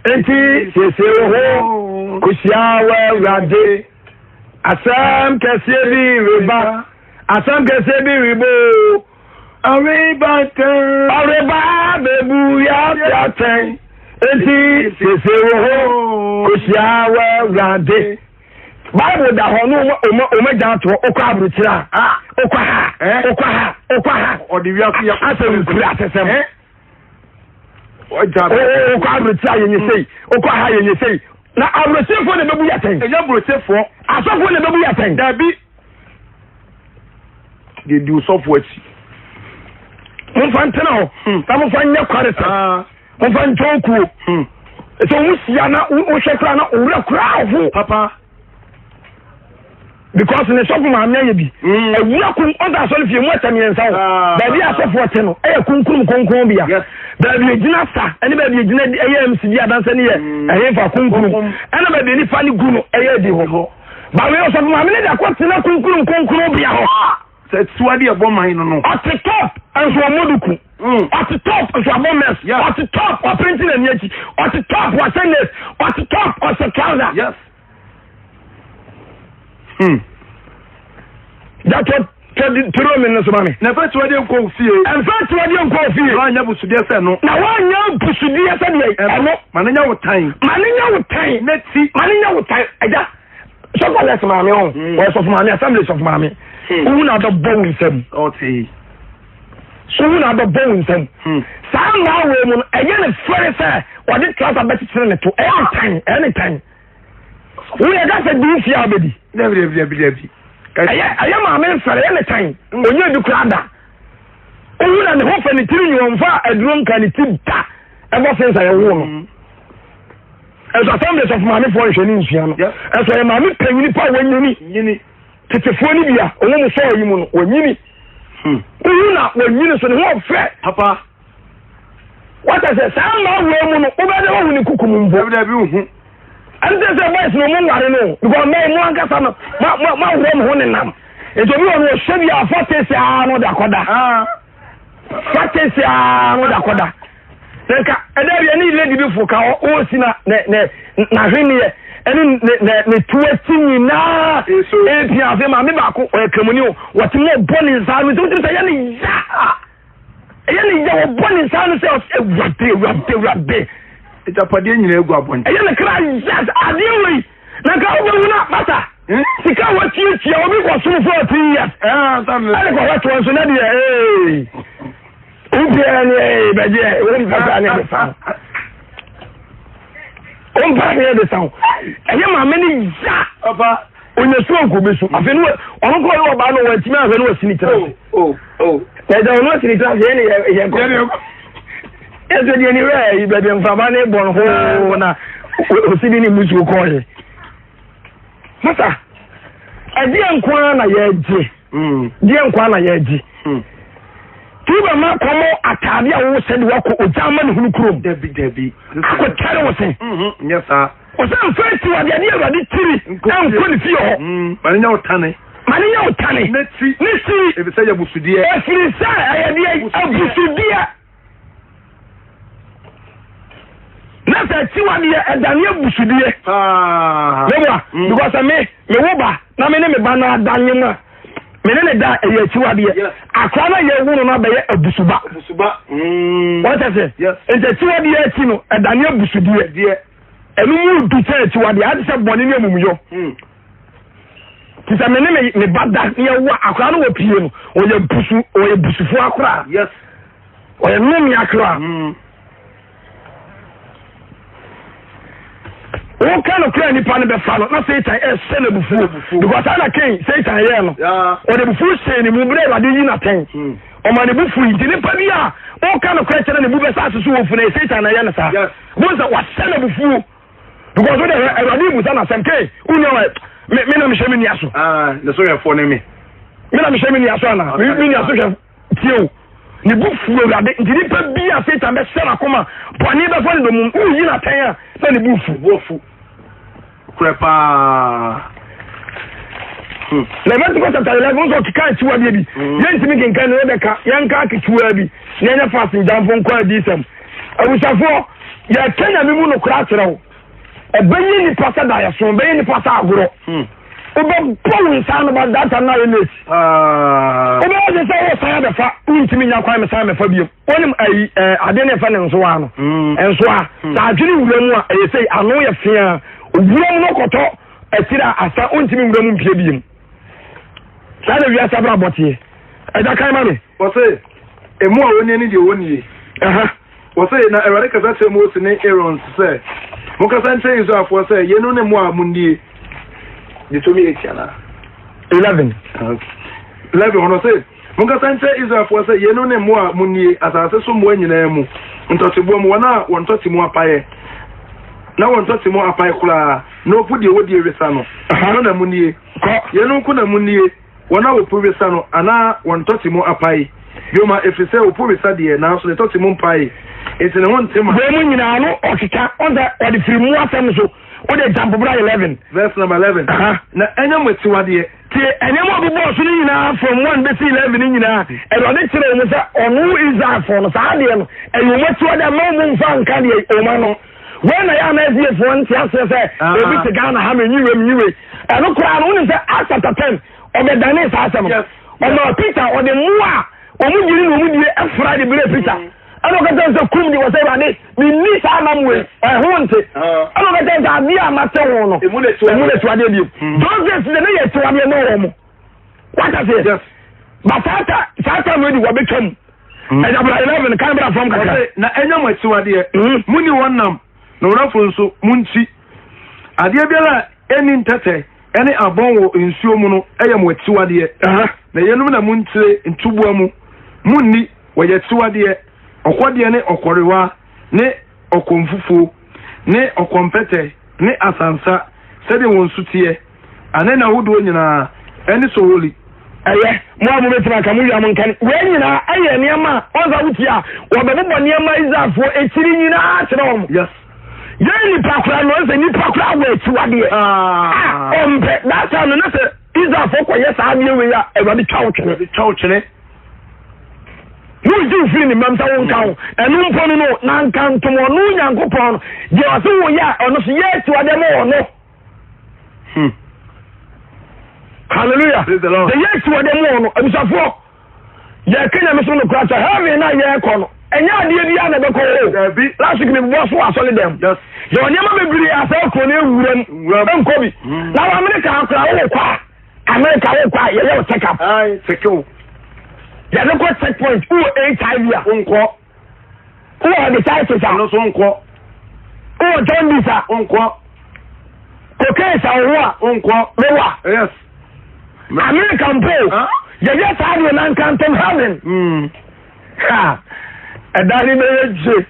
Enti siesie wo ho kohyia w'Awurade. Asɛm kɛseɛ bi reba. Asɛm kɛseɛ bi reba o. Ɔreba ntɛm. Ɔreba bebu wiase atɛn. Enti siesie wo ho kohyia w'Awurade. Bible da hɔ no ɔma gya ato hɔ okɔ aburokyire a okɔ ha okɔ ha okɔ ha. Ɔde wiase yɛ asɛ nkura asɛsɛm. Okɔ aburokyire a yɛnyɛ sei okɔ ha yɛnyɛ sei na aburokyirefoɔ na ɛbɛbu yɛ atɛn. Ɛnyɛ aburokyirefoɔ. Asɔfoɔ na ɛbɛbu yɛ atɛn. Dabi. Deɛ di osɔfoɔ akyi. Momfa ntena hɔ na momfa nyɛ kwaresɛm. Momfa ntwɔn kuo. Sɛ wɔn hyia na wohwɛ koraa na owura koraa ho. Papa. Because ne sɔfo maame ayɛ bi. Ewura kun ɔda asɔre fie mu ɛtɛ mmiɛnsa o. Baabi a asɔfoɔ te no ɛyɛ kunkunum kronkron bea. Baabi egyina sa ɛne baabi egyina ɛyɛ MC di adanse ne yɛ ɛhefa kunkunum. Ɛna baabi nifa ne gu no ɛyɛ adi hɔ. Baabi ɔsɔfo maame ne de akɔ tena kunkunum kronkron bea hɔ. Sɛ tiwade ɛbɔ man no no. Ɔte top nso ɔmmɔ duku. Ɔte top nso abɔ mess. Ɔte top ɔpenti n'ani akyi. Ɔte top ɔhyɛ lace. Ɔte top ɔhyɛ trouser. Yes. Jatɔ Turo mi no so ma me. Na mfa akyiwadeɛ nkɔ wo fie. Mfa akyiwadeɛ nkɔ wo fie. Na woanyɛ abusudeɛ sɛ ɛno. Na woanyɛ abusudeɛ sɛ deɛ ɛno. Ma no nyɛ wo tan. Ma no nyɛ wo tan. Na ti. Ma no nyɛ wo tan. Agya, sɔfo Alex maame ɔn. Hmm. Ɔyɛ sɔfo maame, assembly sɔfo maame. Hmm. Wohu na abɛbɔ wo nsam. Ɔte. So wohu na abɛbɔ wo nsam. Hmm. Saa mmaa wɔ mu no, ɛyɛ ne fɛre sɛ ɔde trasa bɛkyekyere ne to. Ɛyɛ ne tan, ɛyɛ ne tan. Woyɛ ka sɛ di nsia a wobɛdi. Dabi dabi dabi dabi. Ɛyɛ ɛyɛ maame mfɛre ɛyɛ ne tan. Onye bi kura da. Owu na ne ho fɛ ne tiri nyi wɔn fa aduro nka ne ti da. Ɛbɔ sensa yɛ wo no. Mm. Ɛsɛ assemblies of maame foɔ nhwɛ ne nsua no. Ɛsɛ ɔyɛ maame panyin pa a wɔnyini. Nyini. Tetefoɔ no bi a wɔn mu sɔɔ yi mu no wɔnyini. Hmm. Owu na wɔnyini so ne ho ɔfɛ. Papa. Wata sɛ saa mmaa wɔ mu no wobɛde wahu ne kuku mu mpo. Dabi dabi nhu. Ɛnte sɛ boys no ɔmo nware no because mmaa mu ankasa no ma ma ma worɔ mo ho nenam. Nti obi wɔ no ɔhyɛ bi a fa tesi aa no de akɔda. Ah. Fa tesi aa no de akɔda. Na nka ɛdɛ bi ɛne lady bi fo ka ɔɔsi na ne ne n'ahweneɛ ɛne ne ne ne tu akyi nyinaa epia afei maame baako ɔyɛ kramoni o wɔte mu ɔbɔ ne nsa ano sɛ wotumi sɛ ɛyɛ ne ya. Ɛyɛ ne ya wɔbɔ ne nsa ano sɛ awurade awurade awurade. Agyapadeɛ nyinaa gu abɔnten. Ɛyɛ ne kra yes adeɛ wei na nka wobɛhu na basa hmm? sika watuatua obi kɔ som 14 years ɛne kɔhwɛ toɔ nso na deɛ ee wobiara ne ee bɛgyeɛ wompa saa ne ɛde sa wompa ne ɛde sa ɛyɛ maame ne ya Onya su anka obesu. Afei no ɔno kɔ ɔyɛ ɔbaa no wantumi ahwɛ no wasi ne tiri ase. Oh, oh. Na ɛgya ɔno asi ne tiri ase yɛn ne yɛ kɔ. Ɛsɛ deɛ ne wɛ yi baabi mframa ne bɔ no hoo na osi de ne musuo kɔɔyɛ. Masa ɛdeɛ nko ara na yɛgye. Mm. Deɛ nko ara na yɛgye. Mm. Tí wọ́n ma kɔmɔ ataade a wɔwɔ de wakɔ ogya ama ne hunu kurom. Dabi dabi. Akɔtɛre wɔ sɛn. Mm-hmm. Nyɛ saa. Ɔsɛ mfa akyiwadeɛ ne Awurade tiri nkɔ ne fie hɔ. Mm, ma ne nyɛ wo tane. Ma ne nyɛ wo tane. Ne ti. Ne tiri. Ɛfiri sɛ yɛ abusudeɛ. Ɛfiri sɛ ɛyɛ deɛ abusudeɛ. Na sɛ akyiwadeɛ ɛdane abusudeɛ. Paa. Meboa. Mm. Because me me wo ba na me ne me ba na ada nye mu a me ne ne da ɛyɛ akyiwadeɛ. Akora na yɛ wo no na bɛyɛ abusuba. Abusuba. Mm. Wɔn kyɛ sɛ. Yes. Nti akyiwadeɛ akyi no ɛdane abusudeɛ. Deɛ. Ɛno mu du sɛ akyiwadeɛ ade sɛ bɔne ne amumuyɔ. Hmm. Te sɛ me ne me ba da ne yɛwo akora no wɔ pie no ɔyɛ busu ɔyɛ busufoɔ akora. Yes. Ɔyɛ nnome akora. Hmm. Woka no kora nipa no bɛfa no na Satan ɛhyɛ no abufuo because ana Cain Satan yɛɛ no ɔde abufuo hyɛɛ ne mu berɛ Awurade yi n'atɛn Hmm. ɔma ne bu fui nti nipa bi a woka no kora kyerɛ ne bu bɛsa ase so wɔ fu no Satan na ɛyɛ no saa. Yes. Wọ́n sɛ wahyɛ no abufuo because wọ́n dɛ awurade ibusa na asɛm kee wúni ɔwɛ me me na mehyɛ me nua so. Ah, ne so hwɛfoɔ ne me. Me na mehyɛ me nua so ana me me nua so hwɛ tie o ne bu fuo awurade nti nipa bi a satan bɛhyɛ n'akoma bɔne bɛfa ne domum woyi n'atɛn a na ne bu fu. Bu fu. Korɛ paa. Hmm. Leviticus chapter 11 nso ɔkeka akyiwadeɛ bi Hmm. yɛntumi kenkan ne yɛbɛka yɛnka aketewa bi na yɛnyɛ fast ngyamfo nkɔ adiyisɛm abusuafoɔ yɛka nyame mu nokorɛ akyerɛ wo ɛbɛyɛ nipa sɛ daeɛso ɛbɛyɛ nipa sɛ agorɔ Hmm. wobɛbɔ wo nsa no ba data no ayɛ late Ah. wobɛyɛ de sɛ wosan abɛfa wontumi nya kwan mesan mɛfa biom wonim ayi adeɛ ne ɛfɛ ne nsoa no Hmm. nsoa sɛ adwene wura mu a ɛyɛ sei ano yɛ fea owura mu no kɔtɔ akyiri a asa wontumi nwura mu mpie biom saa na wiase abrabɔ teɛ ɛgya kan ma me Wɔse, emu a wɔnnie ne deɛ wɔnnie. Aha. Wɔse, na Awurade kasa kyerɛ Mose ne Aaron sɛ, Monkasa nkyerɛ Israelfoɔ sɛ, yeinom ne mmoa a monnie. Deuteronomy 8 anaa? 11. 11 hɔ no ɔse, Monkasa nkyerɛ Israelfoɔ sɛ, yeinom ne mmoa a monnie, asase so mmoa nyinaa mu, ntɔteboa mu, wɔn a wɔn ntɔte mu apaeɛ, na wɔn ntɔte mu apae koraa, na wɔpu deɛ wɔdie wesa no, no na monnie. Kɔ. Yeinom nko na monnie, wɔn a wɔpu wesa no, anaa wɔn ntɔte mu apae. Yoma, ɛfiri sɛ wɔpu wesa deɛ, nanso ne tɔte mu mpae, enti ne ho nte ma. Wei mu nyinaa no ɔkeka ɔn sɛ ɔde firi mu asɛm so wode jump bra 11. Verse number 11. Aha. Na ɛnyɛ mo akyiwadeɛ. Tie nneɛma a ɔbobɔɔ so no nyinaa from 1 bɛsi 11 no nyinaa Awurade kyerɛ wɔn sɛ ɔno Israelfoɔ no saa adeɛ no ɛyɛ wɔn akyiwadeɛ mma wɔn mfa nka deɛ wɔn ano. Wei na yɛ ama SDAfoɔ nte aseɛ sɛ obi te Ghana ha menyi wei menyi wei. Ɛno koraa no wonim sɛ Acts chapter 10 ɔbɛdanee saa asɛm no. Yes. Ɔmaa Peter ɔde mmoa a wɔn gyiri na wɔn die ɛfra de brɛ Peter. Ɛna ɔka kyerɛ sɛ kum de wɔ sɛ Awurade menni saa nam wei ɛho nte. Ɛna ɔka kyerɛ sɛ adeɛ a mate ho no emu na akyiwadeɛ bio. Those days de ne yɛ akyiwadeɛ ma wɔn. Wata seɛ. Ba saa ta saa ta no di wɔbɛtwa mu. Ɛgya bra 11 kan bra fam kakra. Na ɛnyɛ mo akyiwadeɛ. Monni wɔn nam na wɔn afo nso monkyi. Adeɛ biara a ɛnni ntɛtɛ ne abɔn wɔ nsuo mu no yɛ mo akyiwadeɛ. Na yeinom na monkyire ntuboa mu, monni, wɔyɛ akyiwadeɛ, ɔkɔdeɛ ne ɔkɔrewa ne ɔkɔmfufuo ne ɔkɔmpɛtɛ ne asansa, sɛdeɛ wɔn su teɛ, ane n'ahodoɔ nyinaa, ɛne soholi. Ɛyɛ, mo a mobɛtumi aka, mo wia mo nka ne. Wei nyinaa ɛyɛ nneɛma a ɔnsa wotie a wɔbɛbobɔ nneɛma Israelfoɔ akyiri nyinaa kyerɛ wɔn. Yes. Yɛn nipa koraa no sɛ nipa koraa wɔ akyiwadeɛ ah. a ɔmpɛ that time no na sɛ Israelfoɔ kɔyɛ saa adeɛ wei a Awurade twa wo twene. Twa wo twene. Wogye wo firi ne mmam sɛ wonka ho ɛno mpo no no na nka ntom ɔno Nyankopɔn no deɛ ɔse woyɛ a ɔno so yɛ akyiwadeɛ ma ɔno. Hallelujah. Deɛ yɛ akyiwadeɛ ma ɔno abusafoɔ. Yɛka nyame som no kora sɛ heaven na yɛkɔ no ɛnyɛ adeɛ biara na ɛbɛkɔ hɔ. Last week mebobɔ so wɔ asɔre dɛm. Yɛwɔ nneɛma bebree a saa kuro no ewuram nkɔ bi. Na wɔ Amerika akora wowɔ kɔ a Amerika wowɔ kɔ a yɛyɛ wo check up. Yɛde kɔ check point wowɔ HIV a. Nkɔ. Wowɔ hepatitis a. Ɛno nso nkɔ. Wowɔ jaundice a. Nkɔ. Cocaine sa wo ho a. Nkɔ. Mewa. Yes. America mpo yɛyɛ saa deɛ na nka ntom heaven. Ha ɛda ne bɛyɛ gye.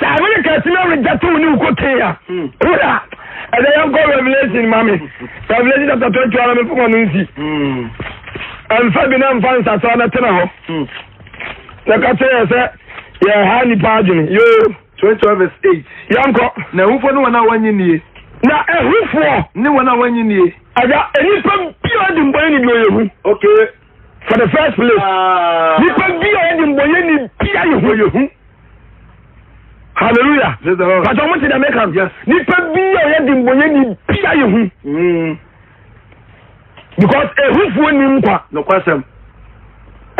Sɛ America tumi reject wo ne wo cocaine a. Wura ɛdɛ yɛn kɔ Revelation ma mi. Revelation chapter 21 na mi fama no nsi. Ɛnfa bi na nfa nsasa na tena hɔ. Na ka kyerɛ yɛ sɛ yɛha nipa adwene yoo. 21 verse 8. Yɛnkɔ. Na ahufoɔ ne wɔn a wɔnnye nnie. Na ahufoɔ. Ne wɔn a wɔnnye nnie. Agya, nipa bi a ɔdi mbɔyɛ ni bi ɔyɛ hu. Okay. For the first place. Nipa bi a ɔdi mbɔyɛ ni bi ayɛ hu. Ɔyɛ hu. Hallelujah. Praise the Lord. Pàtó ọmọ ti dàmé kan. Yes. Nipa bi a ɔyɛ di mbɔyɛ ni bi ayɛ hu. Because ehufoɔ ni nkwa. Nokwasɛm.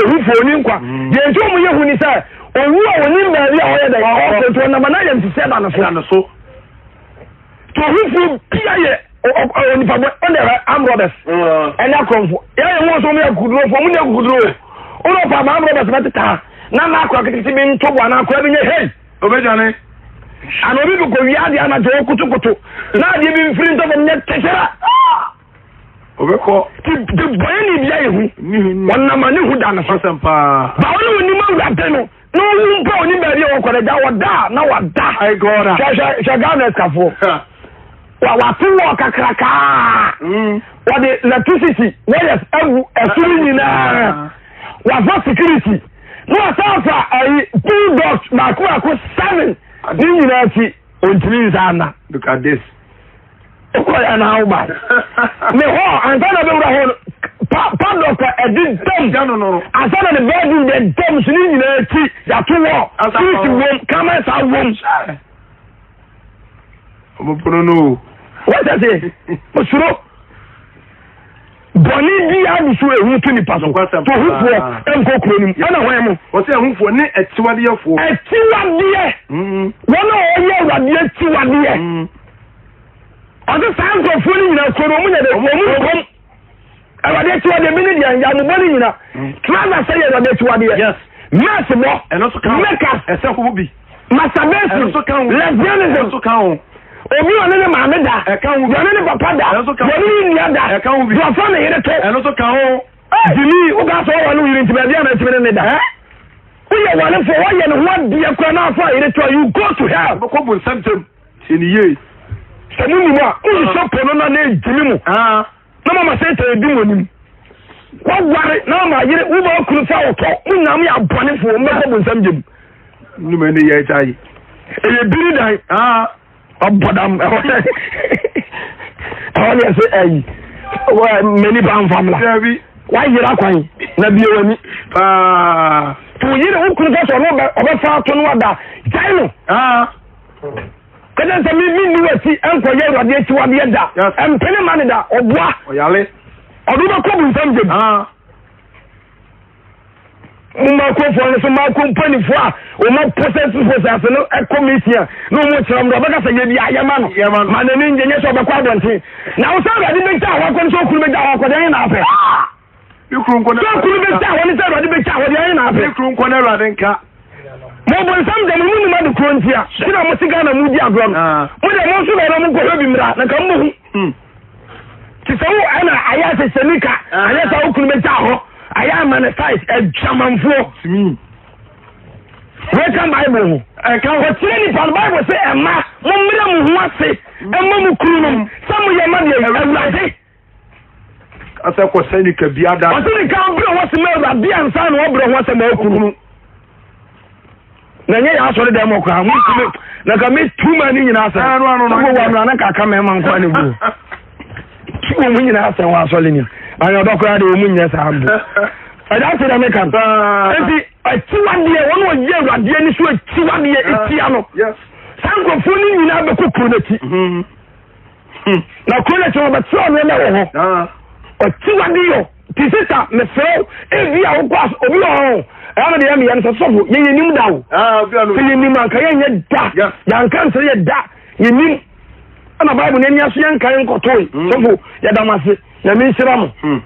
Ehufoɔ ni nkwa. Deɛ nti wɔn yɛ hu ni sɛ owu a onim baabi a ɔyɛ dɛ ɔkɔ nti ɔnam anan yɛ nsisɛ ba no so. No so. To ohufoɔ bi ayɛ onipa bɔ ɔna ɛhɛ arm robbers. Ɛne akorɔmfo. Yɛyɛ wɔn nso wɔn yɛ akukuduro fo wɔn nyɛ akukuduro. Ɔna ɔpa ama arm robbers bɛ teta na ama akora ketekete bi nto bo anaa akora bi nyɛ hei. Obedwane. Ana obi kɔkɔ wia adeɛ anadwo ɔkotokoto na adeɛ bi mfiri ntɔ fam nyɛ tɛkyerɛ. Obɛkɔ. Ti ti bɔyɛ ni bia yɛ hu. Ɔnam a ne hu da ne so. Asɛm paa. Ba ɔne onim awurade no na ɔwu mpo a onim baabi a wɔkɔ no gya wɔda a na wada. My God. Hwɛ hwɛ hwɛ Ghana sikafoɔ. Wa wato wɔ kakrakaa. Wɔde electricity wires agu ɛsoro nyinaa. Wafa security. Na wasan afa ayi bulldogs baako baako seven ne nyinaa akyi ontumi nsa ana. Look at this. Wokɔ yɛ na woba. Ne hɔ ansa na bɛwura hɔ no padlock a ɛde dam ansa na ne bedroom de dam so ne nyinaa akyi yɛato wɔ security wom cameras awom. Ɔmo no o. Wɔsɛ se osuro. Bɔne biara de so ehu to nipa so. To hufoɔ nkɔ kuro no mu. Ɛna hwan mu? Wɔsɛ ahufoɔ ne akyiwadeɛfoɔ. Akyiwadeɛ. Wɔn a wɔyɛ awurade akyiwadeɛ. Ɔsɛ saa nkurɔfoɔ no nyinaa kuro no wɔn nyɛ de wɔn nkɔm. Awurade akyiwadeɛ bi ne deɛ yamubɔ no nyina. Trouser sɛ yɛ awurade akyiwadeɛ. Yes. Mɛs bɔ. Ɛno nso ka ho. Makeup. Ɛsɛ ho bi. Masturbation. Ɛno nso ka ho. Lesbianism. Ɛno nso ka ho. Obi ɔne ne maame da. Ɛka ho bi. Deɛ ɔne ne papa da. Ɛno nso ka ho. Deɛ ɔne ne nua da. Ɛka ho bi. Deɛ ɔfa ne yere to. Ɛno nso ka ho. Jimmy, woka sɛ ɔwɔ ne wo yere nti baabi a na ɛtumi ne ne da. Woyɛ warefoɔ, woayɛ ne ho adeɛ koraa na afa yere to a, you go to hell. Wobɛkɔ bonsam gyam. Tie ne yie. Sɛ mo nim a, wonhwɛ po no na na ɛgyimi mo. Na mama Satan adi mo anim. Waware na mama yere, wo ma okunu fa wotɔ. Mo nyinaa mo yɛ abɔnefoɔ, mobɛkɔ bonsam gyam. Nnwuma ne yɛ agya yi. Ɛyɛ biri dan. Ɔbɔ dam ɛhɔ sɛ ɛhɔ ne ɛsɛ ɛyi mɛ nipa nfa mla. Wayera kwan na bie w'ani. Paa. To yere wo kunu sɛ ɔno ɔbɛfa ato no ada gyae no. Kɛsɛ sɛ mi mi ni w'akyi nkɔyɛ awurade akyiwadeɛ da. Mpene ma ne da ɔboa. Ɔyale. Ɔde wobɛkɔ bu nsɛm gyem. Mo makofoɔ no so mako mpanimfoɔ a wɔn aposɛsposɛs no kɔ meeting a na wɔn kyerɛ wɔn ɔbɛka sɛ yɛ bi a yɛma no ma n'ani ngye nyɛ sɛ ɔbɛkɔ abɔnten na wo sɛ awurade bɛgya hɔ akɔ no sɛ okunu bɛgya hɔ akɔ deɛ ɛyɛ na apɛ sɛ okunu bɛgya hɔ ne sɛ awurade bɛgya hɔ deɛ ɛyɛ na apɛ mo bonsam dɛm mo nim ade kuro ntia ti na mo te Ghana mo di agorɔ no ah. mo deɛ mo nso na ɔno mo nkɔhwɛ bi mmra na nka mo hu hmm. te sɛ wo ɛna ayɛ asesɛ nika ah. ayɛ sɛ wo kunu bɛgya hɔ ayɛ ama ne size adwamanfoɔ weka bible ho ɔkyerɛ nipa no bible sɛ ɛma mommrɛ mo ho ase ɛma mo kunu nom sɛ moyɛ ma deɛ awurade Asɛ kɔsɛ nika bi ada. Ɔsɛ nika brɛ ho ase ma awurade ansa na ɔbrɛ ho ase ma okunu. Na nyɛ yɛ asɔre dɛm ɔkora mo ntumi na ka me tu ma ne nyinaa sɛ. Sɛ wɔ amuna na kaka mɛma nko ne bu. Tu wɔn mu nyinaa sɛ wɔ asɔre ni. Ayɛ ɔdɔ koraa de wɔn mu nyɛ saa mbo. Ɛda ase dɛ meka no. Eti akyiwadeɛ wɔn a wɔyɛ awurade ani so akyiwadeɛ etia no. Saa nkurɔfoɔ no nyinaa bɛkɔ kuro n'akyi. Mm-hmm. Hmm. Na kuro no akyi wɔbɛkyerɛ nneɛma wɔ hɔ. Ah. Ɔkyiwade yɔ te sisa mesrɛ wo ebi a wokɔ aso obi wɔ hɔ ɛyɛ no deɛ meyɛ no sɛ sɔfo yɛyɛ nim da o ah, sɛ yɛnim anka yɛnyɛ da yɛanka nsɛ yɛ da yɛnim ɛna bible no ani aso yɛnka yɛnkɔtoe hmm. sɔfo yɛda mo ase nyame nhyira mo hmm.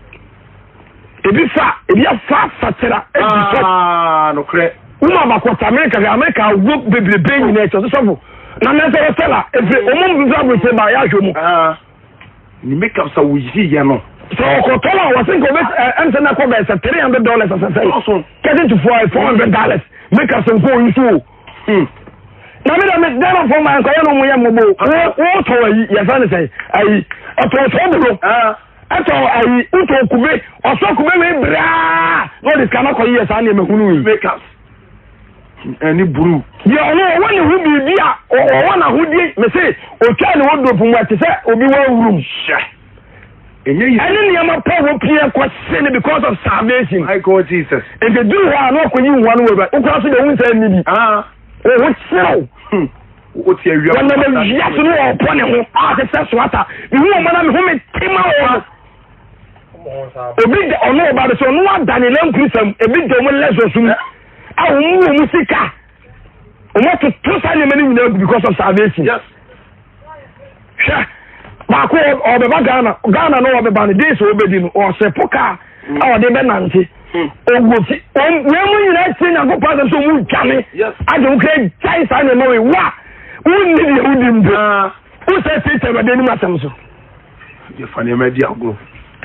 Ebi fa ebi afa asakyera edi so. Ah, nokorɛ. Woma bakɔta Amerika hwɛ Amerika awo bebrebe nyinaa akyi ɔsɛ sɔfo na mɛ sɛ wɔsɛla efiri wɔn mu nso aburokyire ba yɛ ahwɛ mu. Ah, ne makeup sa woyi yɛ no. Sɛ ɔkɔtɔ a wɔsi nka obe ɛ ɛm sɛ n'akɔ bɛyɛ sɛ $300 asɛ sɛ getting to $400 makeup sɛ nko oyi so o. Hmm. Na mi na mi Ghana fɔ maa nkɔyɛ no mo yɛ mɔbɔ o. Wo tɔ ayi yɛ fɛn ne sɛ ayi ɔtɔ sɔ bolo. Ah. Ɛtɔ ayi wotɔ kube ɔsɔ kube wei braa na ɔde sika no akɔyɛ yɛ saa nneɛma hunu yi. Makeup ɛne buru. Deɛ ɔno ɔwɔ ne ho biribi a ɔwɔ n'ahodie mese otwa ne wardrobe mu ɛte sɛ obi wɔ awurum. Hyɛ. Ɛnyɛ yi. Ɛne nneɛma pa wɔ pie kɔ se no because of salvation. My God Jesus. Nti duru hɔ a na ɔkɔyi nwa no wɔ awura wokora so deɛ wo nsa nni bi. Ah. Wo ho kyerɛw. Hmm. Wote awia. Wɔnam awia so ne wɔpɔ ne ho a te sɛ soata. Mehu wɔn na me ho me te ma wɔn. Obi da ɔno ɔba bɛ sɛ ɔno ada ne lankurusɛm ebi da wɔn lɛsɔs mu a wɔn mu wɔn sika wɔn atoto saa nneɛma no nyinaa gu because of salvation. Yes. Hwɛ baako ɔbɛba Ghana Ghana no ɔbɛba no days ɔbɛdi no ɔhyɛ po kaa a ɔde bɛnante ɔwɔ fi wɔn mu nyinaa tie nyankopɔn asɛm sɛ ɔmu dwane agye wo kra gyae saa nneɛma wei wa wonni deɛ wodi mpo wosɛ tietie awurade anim asɛm so yɛfa nneɛma di agorɔ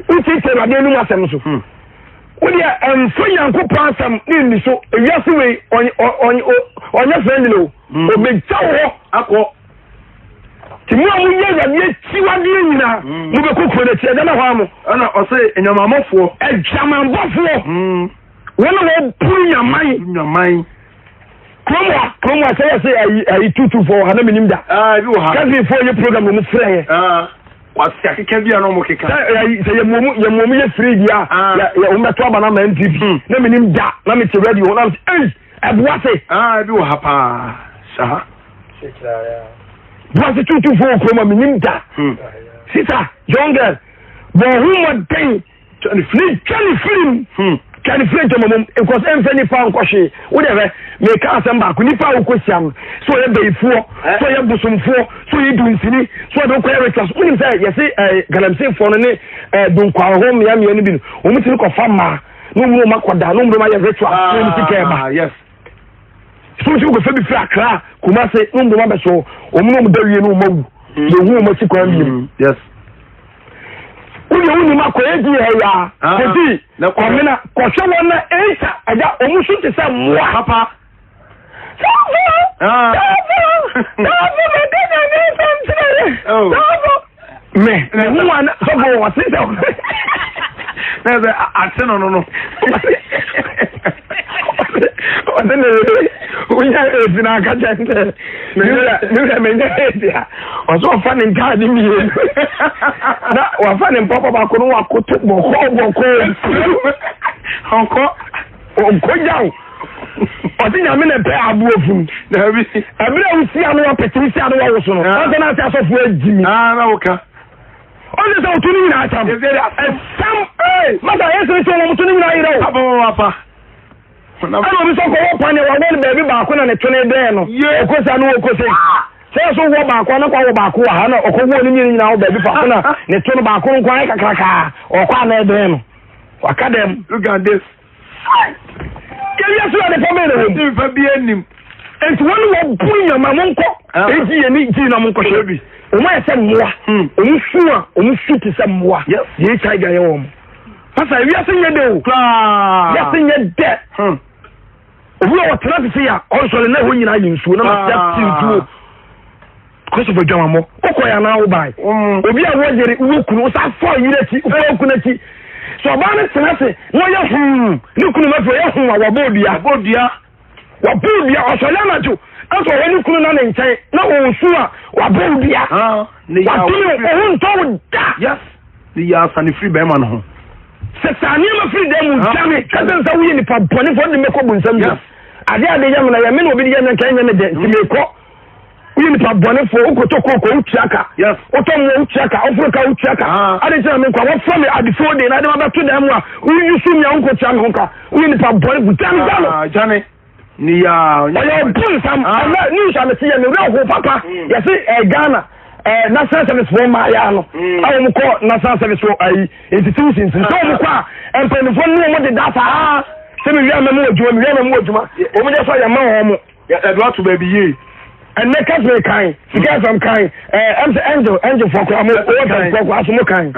wotietie awurade anim asɛm so hmm. wodeɛ ɛmfa nyankopɔn asɛm ne nni so ewiase wei ɔnyɛ friendly o hmm. ɔbɛgya wo hɔ akɔ Nti mo a moyɛ Awurade akyiwadeɛ nyinaa, hmm. mobɛkɔ kuro no akyi, ɛda no hɔ a mo. Ɛna ɔse anyamamɔfoɔ. Adwamanbɔfoɔ. Hmm. Wɔn a wɔpuru nyaman. Nyaman. Kurom ha, kurom ha sɛ yɛsɛ ayi ayi tutufoɔ ha na menim da. Ah, ebi wɔ ha. Kɛsefoɔ yɛ program na wɔn frɛ yɛ. Ah, wasi akeka bi a na wɔn keka. Sɛ ayi sɛ yɛ muomu yɛ muomu yɛ free bi a. Ah. Yɛ yɛ wɔn bɛto aba na ma NPP. Hmm. Na menim da na mete radio na mete ɛyi ɛboa se. Ah, ebi wɔ ha paa. Saa. Boase tuntufo wɔ kurom a menim da. Hmm. Sisa, young girl, bɔ ho mmɔden ne twa ne firim. Hmm. Twa ne firim ntɔmɔ mom because ɛmfɛ nipa nkɔ hwee. Wo deɛ hwɛ, meka asɛm baako, nipa a wokɔhyia no, sɛ ɔyɛ bayifoɔ, sɛ ɔyɛ bosomfoɔ, sɛ ɔyɛ dunsini, sɛ ɔde wokɔyɛ rituals. Wonim sɛ yɛse eh, galamseyfoɔ no ne eh, dunkwaho mmeammea no bi no, wɔn tumi kɔfa mmaa na wɔn mu akɔda na wɔn mu ayɛ rituals na wɔn sika ɛba. Ah, yes. Sunsun kɔfɛ bi firi Accra Kumasi ne wɔn abɛso wɔn ne wɔn da wie ne wɔn awu hmm. yɛ hu wɔn akyi kwan bi mu. Yes. Wọ́n yẹ wọ́n nim akɔ yẹ di yẹ ya ah. kosi kɔmina kɔhwɛ wɔn na eita ɛgya wɔn so te sɛ mmoa. Papa. Sɔfo ah. sɔfo sɔfo mɛ kɛnyɛ ne nsɛm kyerɛ yɛ oh. sɔfo. Mɛ mɛ hu wa sɔfo wɔ se sɛ. Na sɛ ate no no no. Ɔse ne wonya esi na aka kyɛn sɛ mewura menya esi a ɔsɛ ɔfa ne ntaade mmienu na wafa ne mpapa baako no wakoto bɔkɔɔ bɔkɔɔ ɔnkɔ ɔnkɔ gyaw ɔse nyame na pɛ aboɔ funu ɛberɛ a wosi ano wapɛte wosi ano wawoso no ɔsɛ no ase asɔfoɔ agyimi na woka ɔne sɛ woto no nyinaa tam ɛsam masa yɛ sere sɛ wɔn to no nyinaa yerɛ o papa. Ɛna obi sɛ ɔkɔwɔ paneɛ wɔwɔ no baabi baako na ne to ne dɛn no. Ɔkɔ sa no wɔkɔ sɛ. Sɛ ɛso wɔ baako a na kɔ awɔ baako wɔ ha na ɔkɔ wɔ ne mmienu nyinaa wɔ baabi faako na ne to no baako no nko ayɛ kakraka ɔkɔ a na ɛdɛn no. Waka dɛm. Look at this. Yɛwiase wɔ nipa bɛyɛ na wɔm. Nipa bi anim. Nti wɔn wɔ bu nyama mo nkɔ. Eti yɛ ni gyi na mo nkɔ hwɛ bi. Wɔn ayɛ sɛ mmoa. Wɔn su a wɔn su te sɛ mmoa. Yɛ HIV ayɛ wɔn. Pasa wiase nyɛ dɛ o. Wiase nyɛ dɛ. Obi a ɔtena sisi a ɔnsɔre na ɛhɔ nyinaa yɛ nsuo na ma ti nsuo. Christopher dwamamɔ wokɔ yɛ anaa wobae obi a wɔyere wɔ kunu wosa fa yere akyi wofa kunu akyi so ɔbaa no tena ase na ɔyɛ hum ne kunu ma fi ɔyɛ hum a wɔbɔ odua wɔbɔ odua wɔbɔ odua ɔsɔre anadwo ɛsɛ ɔhɔ ne kunu na ne nkyɛn na ɔsu a wɔbɔ odua wɔtumi ɔho ntɔ wo da yes ne yɛ asa ne firi bɛrima no ho sɛ saa nneɛma firi dan mu dwane kɛsɛ nsa woyɛ nipa bɔnefoɔ de mɛkɔ bu nsɛm bi adeɛ ade yɛ me na yɛ me na obi de yɛ me nka ɛnyɛ me dɛ nti mekɔ woyɛ nipa bɔnefoɔ wokɔtɔ kooko wotua ka wotɔ mmoa wotua ka woforo ka wotua ka ade nti na me nkwa wɔfrɛ me adefoɔ de na ade mabɛto dan mu a woyi so mia wonkɔtua me ho ka woyɛ nipa bɔnefoɔ dwane dwane dwane ne yaa ɔyɛ ɔbo nsam ɛnɛ news a mete yɛ me werɛ ho papa yɛse Ghana national service foɔ mmaayɛ no a wɔn kɔ national service foɔ ayi institutions sɛ wɔn kɔ a mpanimfoɔ ne wɔn deda saa sɛ mewia mɛmu adwuma mewia mɛmu adwuma wɔn nyɛ sɛ yɛ ma wɔn mo Yɛde ato baabi yie. Ɛnɛ Catherine kan, Sika FM kan, ɛɛ ɛm sɛ Angel Angel fɔ koraa mo owó fɛ fɔ koraa so mo kan.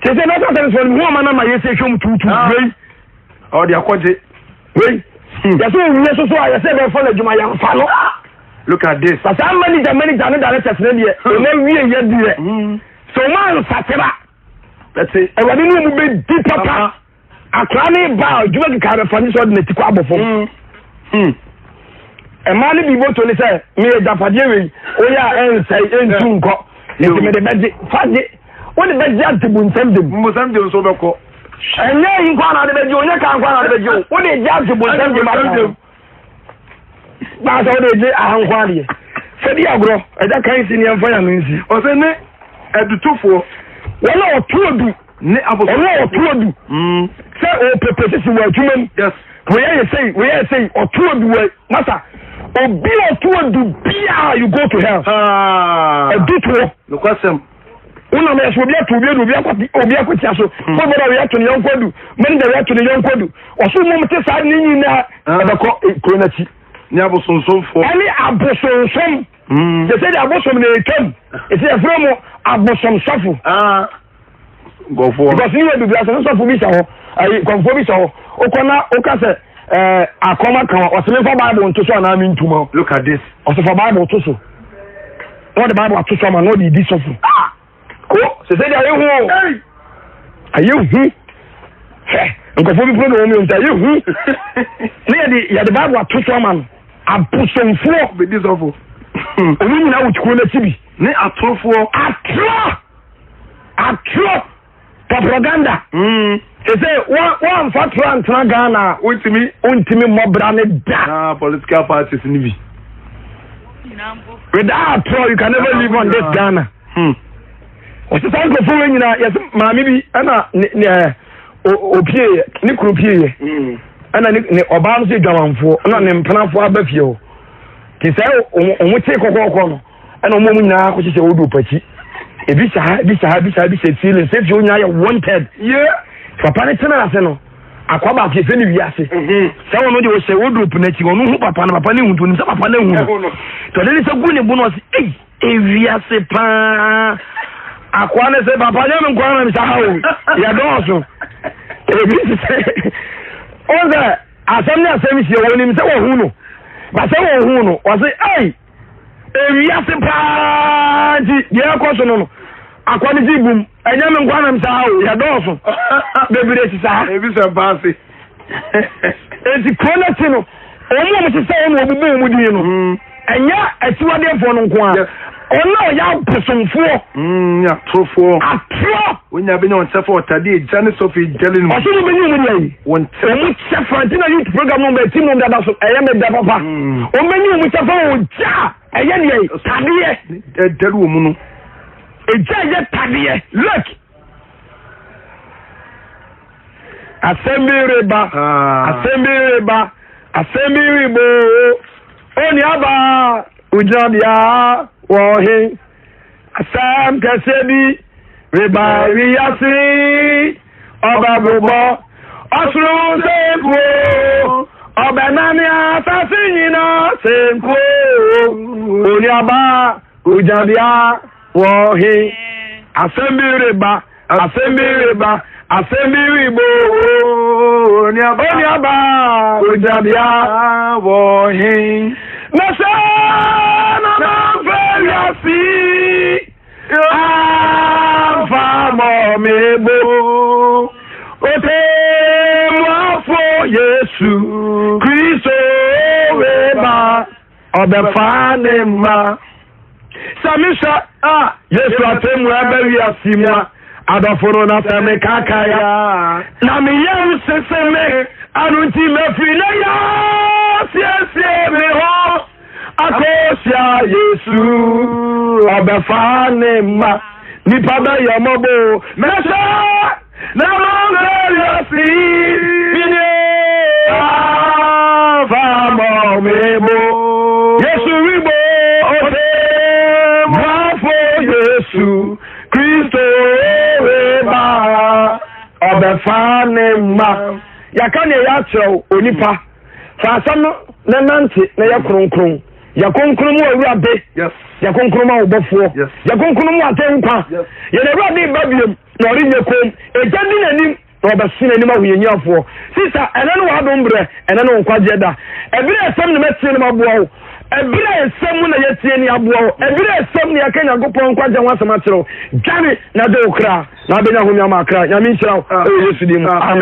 Te sɛ national service fɔ no hu ɔma na ma yɛsɛ ehwɛ mu tuutu wei. Ɔde akɔgye. Wei. Yɛsɛ owie soso a yɛsɛ bɛfa no adwuma yɛnfa no. Look at this. Saa manager manager ne directors ne deɛ ɔma wie yɛ deɛ. Sɛ ɔma nsakyera. Awurade ne ɔmu bɛdi papa. Akora ne ba a adwuma keka bɛfa ne sɛ ɔde n'ati kɔ abɔ fam. Mmaa no bi bɔtɔ ne sɛ meyɛ agyapadeɛ wei woyɛ a ɛnsɛe ɛntu nkɔ nti mede bɛgye fa gye wode bɛgye ate bu nsɛm dem. Mbosɛm dem nso bɛkɔ. Ɛnyɛ yi nkwa na ade bɛgye o nyɛ ka nkwa na ade bɛgye o wode gye ate bu nsɛm dem aka ho. Baasa wode gye aha nkwa adeɛ. Sɛ di agorɔ ɛgya kan si ne ɛmfa yɛ ano nsi. Ɔsɛ ne adutofoɔ. Wɔn a wɔto adu. Ne abosom. Ɔno a ɔto adu. Mm. Sɛ ɔpɛpɛ sisi wɔ adwuma mu. Yes. Wɔyɛ yɛ sɛyi, wɔyɛ yɛ sɛyi, ɔto adu wɔ masa. Obi a ɔto adu biara you go to hell. Ah. Adu toɔ. Nokwasɛm. Wonam yɛ so obi ato obi adu obi akɔ obi akɔtia so. Fɔlɔ bɔdɔ yɛ ato ne yɔnko adu. Manager yɛ ato ne yɔnko adu. Ɔso mom te saa ne nyinaa ɛbɛkɔ eh, kuro n'akyi. Ne abosonsomfoɔ. Ɛne abosonsom. Mm. Sɛ sɛ de abosom na etwam. Esi yɛfrɛ mo abosomsɔfo. Ah. Nkurɔfoɔ. Because ne yɛ biribi asɛ sɔfo bi hyɛ hɔ ayi kɔnfoɔ bi hyɛ hɔ wokɔ na woka sɛ ɛɛ akɔm aka hɔ ɔsɛ mefa bible nto so anaa mentuma. Look at this. Ɔsɛ fa bible to so na ɔde bible ato so ama na ɔde di sɔfo. Ah! Ko sɛ sɛ de ayɛ hu o. Ayɛ hu. Hwɛ nkurɔfoɔ bi program wɔn yɛ sɛ ayɛ hu. Ne yɛde yɛde bible ato so ama no abosomfoɔ. Bɛdi sɔfo. Wɔn nyinaa wɔ kuo n'akyi bi. Ne atorofoɔ. Atorɔ. Atorɔ propaganda. Mm. Te sɛ wɔamfa torɔ antena Ghana a wontumi wontumi mmɔ bra ne da. Ah, political parties ni bi. Without atorɔ you can never live on this Ghana. Hmm. Wɔsɛ saa nkurɔfoɔ wei nyinaa yɛsɛ maame bi ɛna ne ne ɛɛ opie ne kunu pie yɛ. Hmm. Ɛna ne ne ɔbaa no sɛ dwamanfoɔ ɛna ne mpenafoɔ aba fie hɔ. Te sɛ wɔn te kɔkɔɔkɔ no. Ɛna wɔn mu nyinaa kɔhyehyɛ wɔ dope akyi. Ebi hyɛ ha, ebi hyɛ ha, ebi hyɛ ha, ebi hyɛ ceiling. Sɛ fie nyinaa yɛ wanted. Yeah. Papa ne tena ase no, akwa baako yɛfɛ ne wiase. Mm-hmm. Sɛ wɔn deɛ ɔhyɛ wɔ dope n'akyi, wɔn hu papa no, papa no ehu, onim sɛ papa no ehu no. Tɔde ne sɛ gu ne bo no ɔsi, ei, ewiase paa. Akwa ne sɛ papa nyɛ me nkwa na me sa ha o. Yɛ dɔɔso. Ebi sɛ, ɔn sɛ asɛm ne asɛm hyia wɔn nim sɛ wɔhu no. Ba sɛ wɔhu no, ɔsi, ei. Ewiase paa nti deɛ ɛkɔ so no no akwa no si bum ɛnyɛ me nkwa nam saa o yɛdɔɔso bebree si saa. Ebi sɛ mpaase. Eti kuro no akyi no wɔn a wɔhyehyɛ wɔn na wɔbubu wɔn din no mm. ɛnyɛ akyiwadeɛfoɔ no nko ara wɔn a wɔyɛ abosomfoɔ. Mm, atorofoɔ. Atorɔ. Wonya bɛnya wɔn kyɛfa ɔtade egya ne sɔfo egya ne mu. Ɔso mo bɛnya wɔn deɛ yi. Wɔn kyɛfa. Wɔn kyɛfa nti na youth program no bɛ ti mu dada so ɛyɛ me da papa. Mm. Wɔn bɛnya wɔn kyɛfa wɔ gya ɛyɛ deɛ yi tadeɛ. Ɛdɛri wɔn mu no. Egya ɛyɛ tadeɛ look. Asɛm bi reba. Asɛm bi reba. Asɛm bi reba o. Onuaba, wogyinabea wɔ he? Asɛm kɛseɛ bi reba wiase. Ɔbɛbobɔ ɔsoro nsankuo. Ɔbɛnane asase nyinaa sankuo. Onuaba, wogyinabea wɔ he? Asɛm bi reba. Asɛm bi reba. Asɛm bi reba o. Onuaba, wogyinabea wɔ he? Na sɛ na mamfa wiase amfa mɔ me bo. Otemmuafo Yesu Kristo reba, ɔbɛfa ne mma. Sɛ mehwɛ a Yesu atemmu ɛbɛ wiase mu a, adɔfo no na sɛ mekakae a, na me yam sese me, ano nti mɛfiri ne yɛ siesie me hɔ akɔhyia Yesu, ɔbɛfa ne mma. Nipa bɛyɛ mmɔbɔ o, mɛhyɛ na mamfɛ wiase menie afa mɔ me bo. Yesu ribo ote boafo Yesu Kristo reba, ɔbɛfa ne mma. Yɛaka nea ɛyɛ akyerɛ wo, onipa. Fa asɛm no na nante na yɛ kronkron. Yɛ kronkron mu Awurade. Yɛ kronkron ma wo bɔfoɔ. Yɛ kronkron mu ate nkwa. Yɛn Awurade ba biom na ɔrenyɛ komm. Egya di n'anim na ɔbɛso n'anim ahohiahiafoɔ. Sista, ɛnɛ ne w'adom berɛ, ɛnɛ ne wo nkwagyeɛ da. Ɛberɛ a ɛsɛm na mɛtie na maboa wo. Ɛberɛ a ɛsɛm mu na yɛtie ne aboa wo. Ɛberɛ a ɛsɛm na yɛka Nyankopɔn nkwagyeɛ ho asɛm akyerɛ wo. Dwane na gye wo kra na abɛnya home ama akra. Nyame nhyira wo ɛwɔ Yesu din mu. Amen.